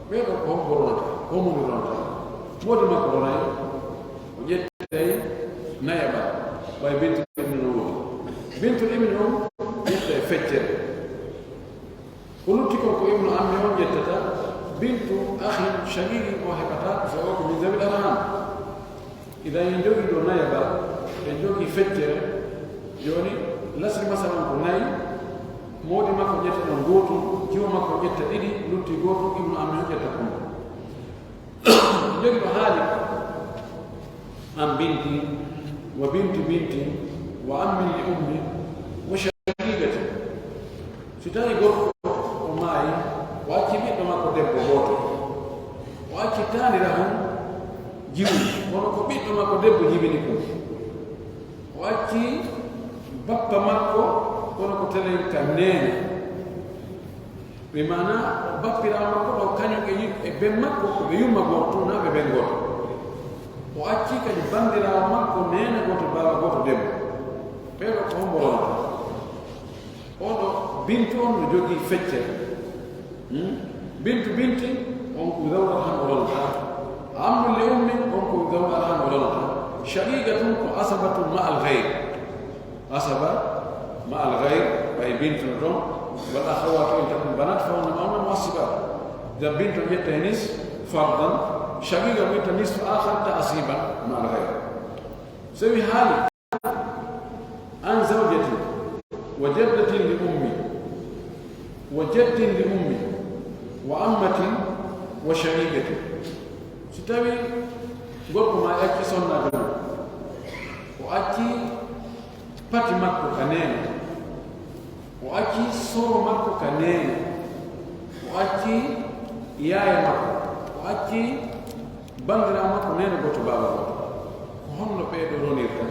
Ɓee ɗoo ko hombo ronata? Ko hombo ronata? Moodi makko ronay. O ƴettay nayaɓal, ɓay bintu ibnu no woodi. Bintu ibnu on ƴettay feccere. Ko lutti kon ko ibnu ammi on ƴettata, bintu akhin shaqiqi o heɓata, so o ko min zawil arham. Idan en jogii ɗoo nayaɓal, en jogii feccere, jooni lasri masalan ko nayi, moodi makko ƴetta ɗon gootum, jiwo makko ƴetta ɗiɗi, lutti gootum, ibnu ammi on ƴetta kon. Joni o haali, an binti, wa bintu binti, wa ammin li ummi, wa shaqiqati. Si tawi gorko o maayi, o acci ɓiɗɗo makko debbo gooto, o acci taanirahun jiwni, kono ko ɓiɗɗo makko debbo jibini ɗum. O acci bappa makko, kono ko telen ka neene. Ɓe maana, o bappiraawo makko ɗo, kañum e yi-, e ben makko, ko ɓe yumma gooto, naa ɓe ben gooto. O acci kadi banndiraawo makko, neene gooto, baaba gooto, debbo. Ɓee ɗoo ko hombo ronata? Oo ɗoo bintu on no jogii feccere. Hmm? Bintu binti on ko zawra han o ronata. Ammun li ummin, on ko gawɗalaa mo lonata. Shaqiqa tun ko asabatun ma'al ghayr. Asaba ma'al ghayr, ɓay bintu no ton, wal akhawatu in takun banat fa hunna ma'ahunna mu'assibat. Idan bintu ƴetta nis fardan, shaqiqa ƴetta nisfu akhar ta'siban ma'al ghayr. So wi haali an zawjatin wa jaddatin li ummi wa jaddin li ummi wa ammatin wa shaqiqatin. Si tawi gorko ma acci sonnaajo mum, o acci pati makko ka neene, o acci soro makko ka neene, o acci yaaya makko, o acci banndiraa makko neene gooto baaba gooto. Ko honno ɓee ɗoo ronirta?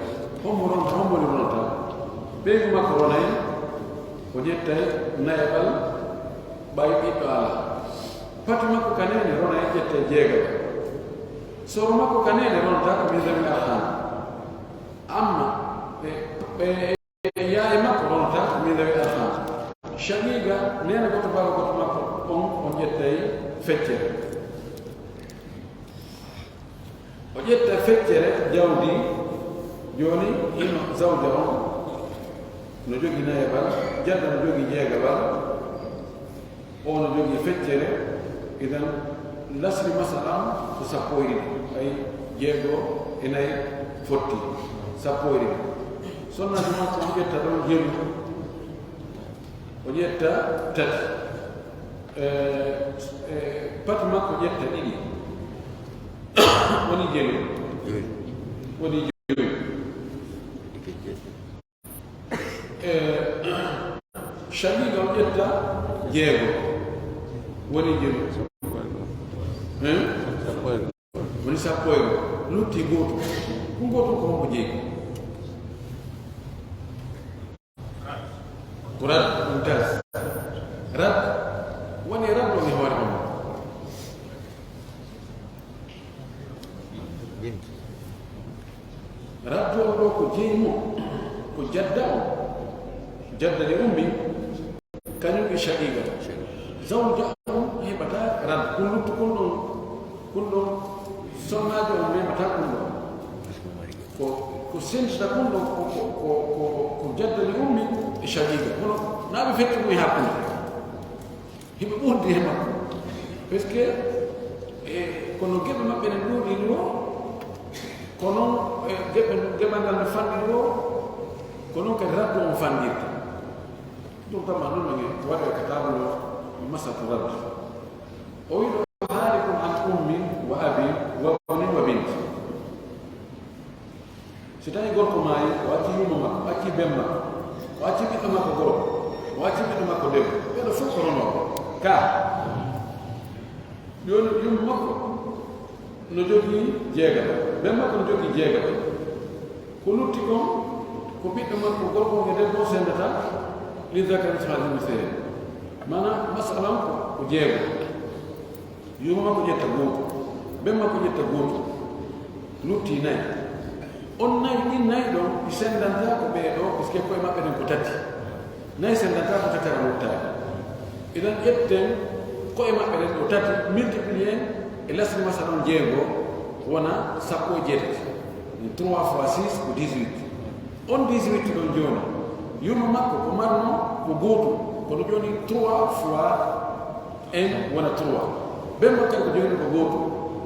Hommo ronta, hommo ni ronata? Ɓeyngu makko ronay, o ƴettay nayaɓal, ɓay ɓiɗɗo alaa. Pati makko ka neene ronay, ƴettay jeegaɓal. Soro makko ka neene ronata ko min zawi arham. Amma ɓe, ɓe, yaye makko ronata ko min zawi arham. Shaqiqa, neene gooto baaba gooto makko on, on ƴettay feccere. O ƴetta feccere jawdi, jooni hino zawja on no jogii nayaɓal, jadda no jogii jeegaɓal, o no jogii feccere, idan lasri masala on ko sappo e ɗiɗi, ay jeego e nayi fotti, sappo e ɗiɗi. Sonnaajo makko on ƴetta ɗon jelu, o ƴetta tati. Eh, eh, pati makko ƴetta ɗiɗi. Woni jelu. Joyi. Woni joyi. Eh, shaqiqa o ƴetta jeego. Woni jelu. Eh? Woni sappo e go'o. Lutti gooto. Ko gooto ko hombo jeyi? Ko rad, ɗum tas. Rad, woni rad on e hoore on. Raddu on ɗoo ko jeyi mo, ko jadda on. Jadda li ummi, kañum e shaqiqa. Zawja on heɓata rad, kun luttu kun ɗon, kun ɗon sonnaajo on memata kun ɗon. Ko, ko sentita kun ɗon, ko, ko, ko, ko, ko jadda li ummi e shaqiqa. Kono naa ɓe fetti ɗum e hakkunde. Hiɓe ɓurdi he makko. Parce que, e, kono geɓe maɓɓe ne ɗuuɗi ni o, kono, e, geɓe, geɓal ngal no fanɗi ni o, kono kadi raddu on fanɗirta. Ɗum tama ɗum ne waɗa ka tabulo masatu raddu. O wiɗo haalikun an ummin wa abin wa bnin wa bint. Si tawi gorko maayi, o acci yumma makko, o acci ben makko, o acci ɓiɗɗo makko gorko, o acci ɓiɗɗo makko debbo, ɓeɗo fof ko ronooɓe. Ka, jooni yumma makko no jogii jeegaɓe, ben makko no jogii jeegaɓe. Ko lutti kon, ko ɓiɗɗo makko gorko e debbo sendata, li zakari mislu hazzil unsayayni. Maanaam, masala on ko, ko jeego. Yumma makko ƴetta gooto, ben makko ƴetta gooto, lutti nayi. On nayi, ɗin nayi ɗon, ɗi sendantaa ko ɓee ɗoo, parce que ko'e maɓɓe ɗen ko tati. Nayi sendantaa ko tati ara luttaani. Idan ƴetten ko'e maɓɓe ɗen ɗo tati, multiplier e lasri masala on jeego, wona sappo e jeetati. Trois fois six ko dix-huit. On dix-huit ɗon jooni, yumma makko ko marno ko gooto, kono jooni trois fois un wona trois. Ben makko ko jooni ko gooto.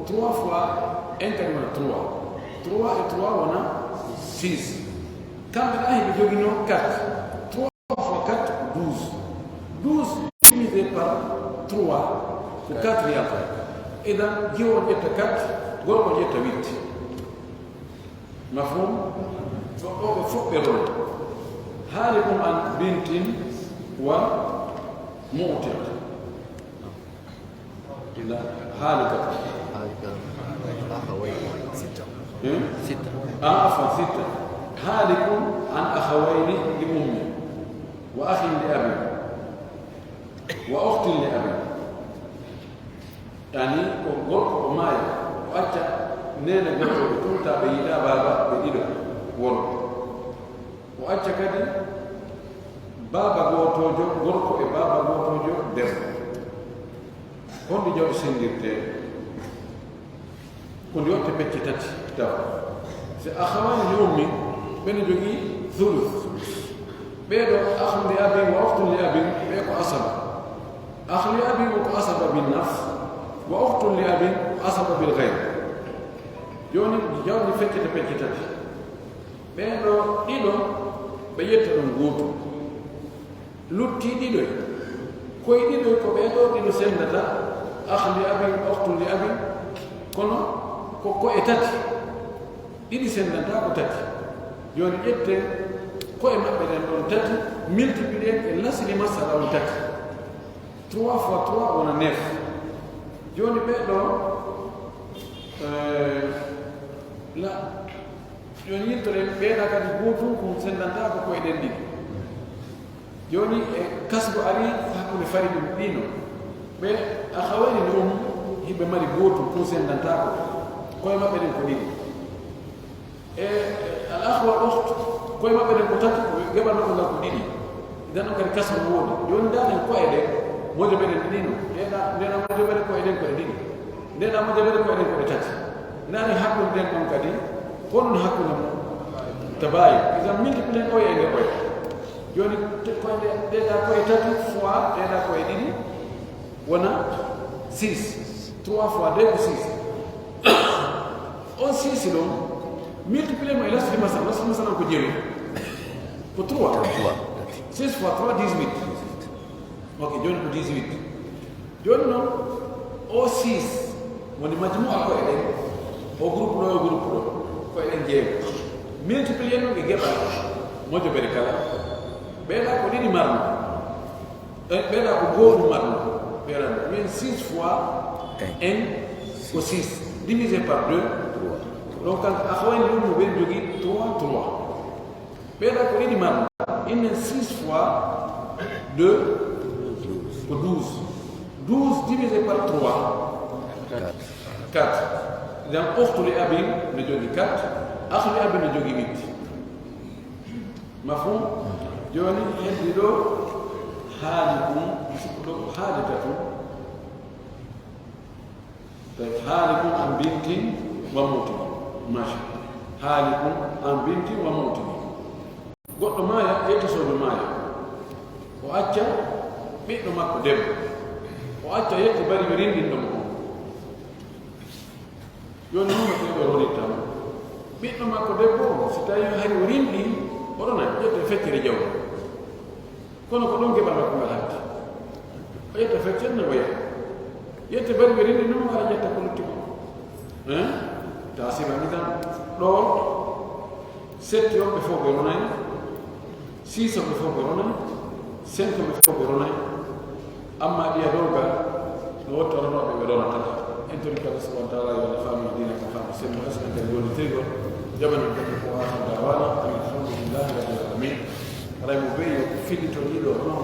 Trois fois un kadi wona trois. Trois et trois wona six. Kamɓe ɗa hiɓe joginoo quatre. Trois fois quatre ko douze. Douze divisé par trois ko quatre yalta. Idan, jiwo on ƴetta quatre, gorko on ƴetta huit. Mafhum? Ko ɗo ɓe fof ɓe roni. Haali ɗum an bintin wa mu'tiq. Ila haalika. Haalika akhawayni. Sitta. Hmm? Sitta. Ah, afwan, sitta. Haalikun an akhawayni li ummi. Wa akhin li abi. Wa ukhtin li abi. Yani ko gorko o maaya, o acca neene gootoojo tun, taa ɓe yiɗaa baaba ɓe ɗiɗo worɓe. O acca kadi baaba gootoojo gorko e baaba gootoojo debbo. Honɗun jaw sendirtee? Ko ndi watta pecce tati taw. Si akhawayni li ummin, ɓen jogii thuluth. Ɓee ɗoo, akhun li abin wa ukhtun li abin, ɓee ko asaba. Akh li abin ko asaba bin nafs, wa ukhtun li abin asaba bil ghayr. Jooni, jawdi feccete pecce tati. Ɓee ɗoo ɗiɗo, ɓe ƴetta ɗon gootum. Luttii ɗiɗoy. Koy ɗiɗoy ko ɓee ɗoo ɗiɗo sendata, akh li abin, ukhtun li abin, kono ko ko'e tati. Ɗiɗi sendantaa ko tati. Jooni ƴetten ko'e maɓɓe ɗen ɗon tati, multiplier e lasli masala on tati. Trois fois trois wona neuf. Jooni ɓee ɗoo, eh, la, jooni yiltoɗen ɓee ɗaa kadi gootum ko sendantaa ko ko'e ɗen ɗiɗi. Jooni, e kasru arii hakkunde fariɗi ɗiino. Ɓe akhawayni ɗum hiɓe mari gootum, ɗum sendantaako. Ko'e maɓɓe ɗen ko ɗiɗi. E, e, al akh wal ukht, ko'e maɓɓe ɗen ko tati, geɓal maɓɓe ngal ko ɗiɗi. Idan on kadi kasru no woodi. Jooni, ndaa ɗen ko'e ɗen, mojobe ɗen ɗiɗi no. Ndeeɗaa, ndeeɗaa mojobe ɗen ko'e ɗen ko ɗe ɗiɗi. Ndeeɗaa mojobe ɗen ko'e ɗen ko ɗe tati. Ndaa ɗen hakkunde ɗen on kadi, ko ɗum hakkunde mum. Tabaayun. Idan multiplier ko'e e nde ko'e. Jooni, te ko'e ɗe, ɗeeɗaa ko'e tati fois ɗeeɗaa ko'e ɗiɗi, wona six. Trois fois deux ko six. On six ɗon, multiplier mo e lasli masala. Lasli masala ko jeewi. Ko trois. Trois. Six fois trois, dix-huit. Ok, jooni ko dix-huit. Jooni non, o six woni majmu'a ko'e ɗen, o groupe ɗo, o groupe ɗo, ko'e ɗen jeego. Multiplier non e geɓal, mojobere kala. Ɓeeɗaa ko ɗiɗi marno. Eh, ɓeeɗaa ko gootum marno. Ɓeeɗaa, min six fois un ko six, divisé par deux, trois. Donc, akhawayni ɗum no ɓen jogii trois, trois. Ɓeeɗaa ko ɗiɗi marno. Innen six fois deux ko douze. Douze divisé par trois. Quatre. Quatre. Donc, ukhtu li abin no jogii quatre. Akh li abin no jogii huit. Mafhum? Jooni, heddi ɗo haalikun, sikku ɗo ko haalitatun. Tawi haalikun an bintin wa mu'tini. Mashi. Haalikun an bintin wa mu'tini. Goɗɗo maaya, yetto sojo maaya. O acca ɓiɗɗo makko debbo. O acca yetto bari ɓe rindinɗo mo on. Jooni non no ɓe ɗo ronitta mo. Ɓiɗɗo makko debbo on, si tawii hari o rinɗi, o ronay, ƴetta feccere jawdi. Kono ko ɗon geɓal makko ngal hatti. O ƴetta feccere no o yaha. Ƴetta bari ɓe rinɗi non, o ara ƴetta ko lutti kon. Hein? Taasira ni tan ɗo. Setti on ɓe fof ɓe ronay, six on ɓe fof ɓe ronay, cinq on ɓe fof ɓe ronay. Amma ɗiya dow gal, no wotta ronooɓe ɓe ronata. En tori kala subhanahu wa ta'ala yo Allah faamu diina kan faamu sembo, haske kadi woni tegol. Jaɓana kadi ko wa akhiru da'wana, alhamdulillahi rabbil alamin. Haray mo beyi ko fillito ɗiɗo, non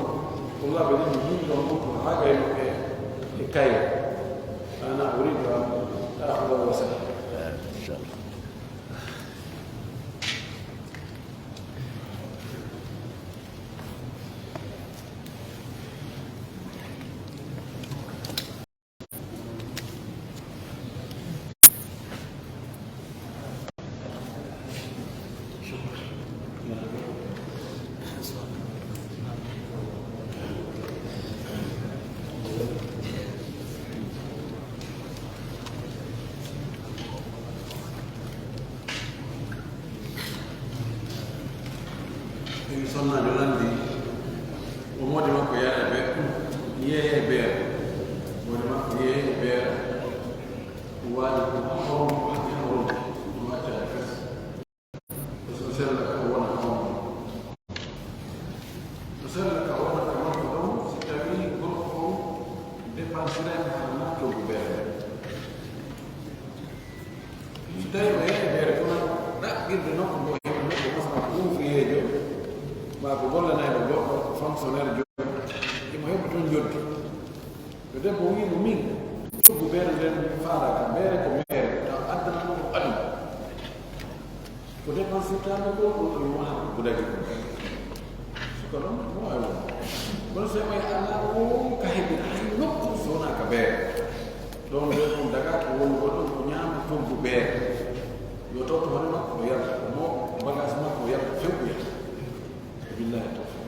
ko laɓe ɗin yimɓe on ɓuttu haa gayno e, e kayre. Ana uridu an ta'khudhu wa sahih. Inshallah. Tawi sonnaajo lanndii, o moodi makko yaara e beer, yeeyee e beer. Moodi makko yeeyee e beer, waali ko hawru, ko haqqi hawru, ɗum accaa e fes. Ko so sella ka wona hawru. So sella ka wona ka makko ɗon, si tawii gorko on dépensiraaki hara nattoogu beere. Si tawii o yeeyii beere kono ɗaɓɓirde nokku ngo heɓi nokku, masalan, ko ouvrier jo, maa ko gollanayɗo goɗɗo, ko fonctionnaire jo, himo heɓa toon njoddi. Ko debbo wi'i mo, "Min, coggu beere nden mi faalaaka, beere ko meere, taw addana ɗum ko aduna." Ko dépensirtaa mo ko, ɗum ɗum wona ko gudagi ɗum. Suka ɗon, mo waawi won. Kono so o wi'i, "Alaa o ka heɓi, hay nokku so wonaa ka beere." Ɗon ɓe ɗum dagaaki wonugol ɗum ko ñaama Toggu beere. Yo tottu hono makko o yalta, ko mo bagage makko o yalta, few o yalta. Billahi tawfiq.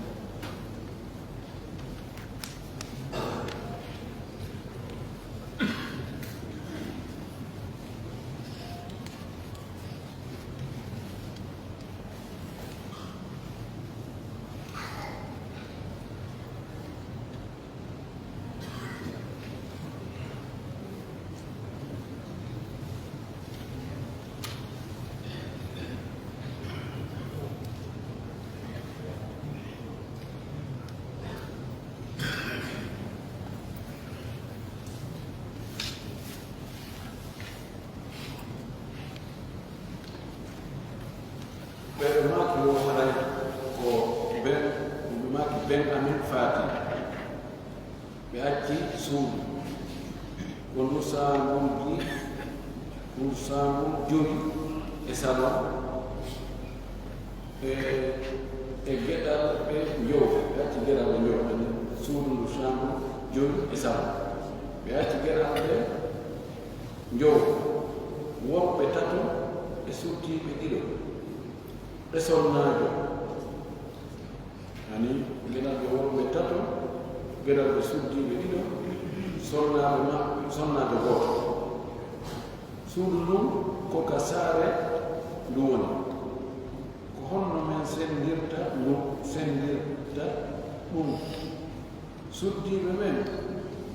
Ɓe ɓe maaki wo haray ko ben, ɓe maaki ben amin faati. Ɓe acci suudu. Ko ndu saambulji, ndu saambul jowi e salon. E, e geɗal ɓe njow, ɓe acci geɗal ɓe njow, ani suudu ndu saambul jowi e salon. Ɓe acci geɗal ɓe njow, worɓe tato e suddiiɓe ɗiɗo, ɓe sonnaajo. Ani, geɗal ɓe worɓe tato, geɗal ɓe suddiiɓe ɗiɗo, sonnaaɓe ma-, sonnaajo gooto. Suudu ndun ko ka saare ndu woni. Ko honno men senndirta ndu, senndirta ɗum? Suddiiɓe men,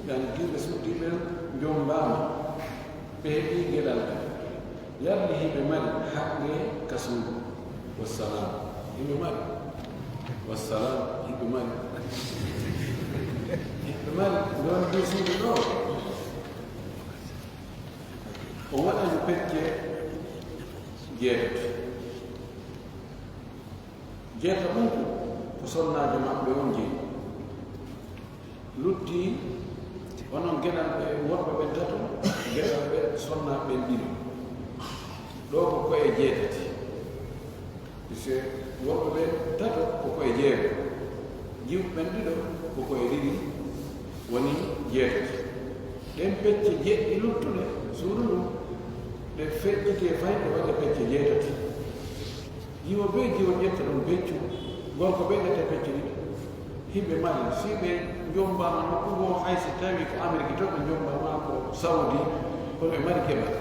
yani, diiɓe suddiiɓe njombaama, ɓe heɓii geɗal ɓe. Yalli hiɓe mari haqqe ka suudu? Wassalam. Hiɓe mari. Wassalam. Hiɓe mari. Hiɓe mari. Ɗon ɗo suudu ɗo. O waɗani pecce jeetati. Jeetati ɗum ko sonnaajo maɓɓe on jeyi. Lutti onon geɗal ɓe worɓe ɓen tato, geɗal ɓe sonnaaɓe ɓen ɗiɗo. Ɗoo ko ko'e jeetati. Puisque worɓe ɓen tato ko ko'e jeego. Jiwɓe ɓen ɗiɗo ko ko'e ɗiɗi, woni jeetati. Ɗen pecce jeɗɗi luttuɗe suudu ndun, ɗe feƴƴitee fay ɗe waɗa pecce jeetati. Jiwo bee jiwo ƴetta ɗon beccu, gorko ɓe ƴetta pecce ɗiɗi. Hiɓe mari, si ɓe njombaama nokku goo, hay si tawii ko Amerik to ɓe njombaama, ko Saudi, kono ɓe mari keɓal.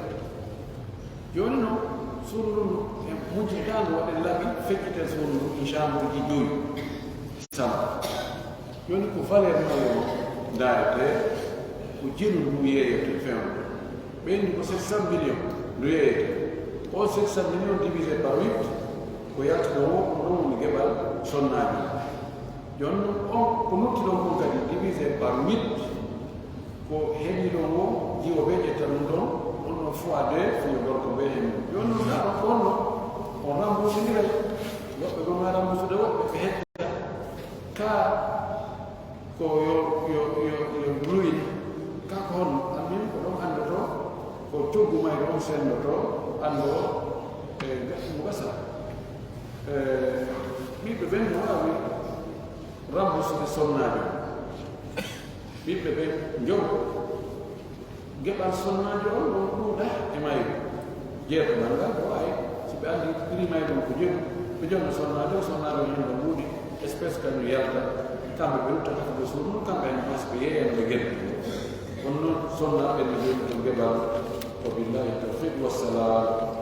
Jooni non, suudu ndun en muccintaandu, waɗen laɓi, fecciten suudu ndun, inchallah, ɗi joyi. Sama. Jooni ko valeur mayo ndaaretee, ko jenu ndu yeeyete fewndo. Ɓe inni ko sept cent millions ndu yeeyete. O sept cent millions divisé par huit, ko yalti ɗon o, ko ɗon woni geɓal sonnaajo. Jooni non on ko lutti ɗon kon kadi divisé par huit, ko heɓi ɗon o, jiwo ɓe ƴetta ɗum ɗon, ɗon ɗon fois deux, fii gorko ɓe heɓi. Jooni non ndaa ɗon ko honno on remboursiniray, woɓɓe goma remboursude, woɓɓe ɓe hetta. Ka ko yo, yo, yo, yo luy, ka ko honno? Amin ko ɗon anndotoo, ko coggu mayru on senndotoo, anndoo, e, mo gasa. E, ɓiɓɓe ɓen no waawi remboursude sonnaajo. Ɓiɓɓe ɓen njogo. Geɓal sonnaajo on ɗon ɗuuɗa e mayru. Jeeto ngal ngal ko wayi, si ɓe anndi prix mayru on ko jeeto, ɓe jonna sonnaajo, sonnaajo on hen ɗon ɗuuɗi, espèce ka no yalta, kamɓe ɓe rutta kadi ɓe suudu, kamɓe en mas ɓe yeeyano ɓe geɗe. Kono non sonnaaɓe no jonni ɗon geɓal, wa billahi tawfiq, wassalam.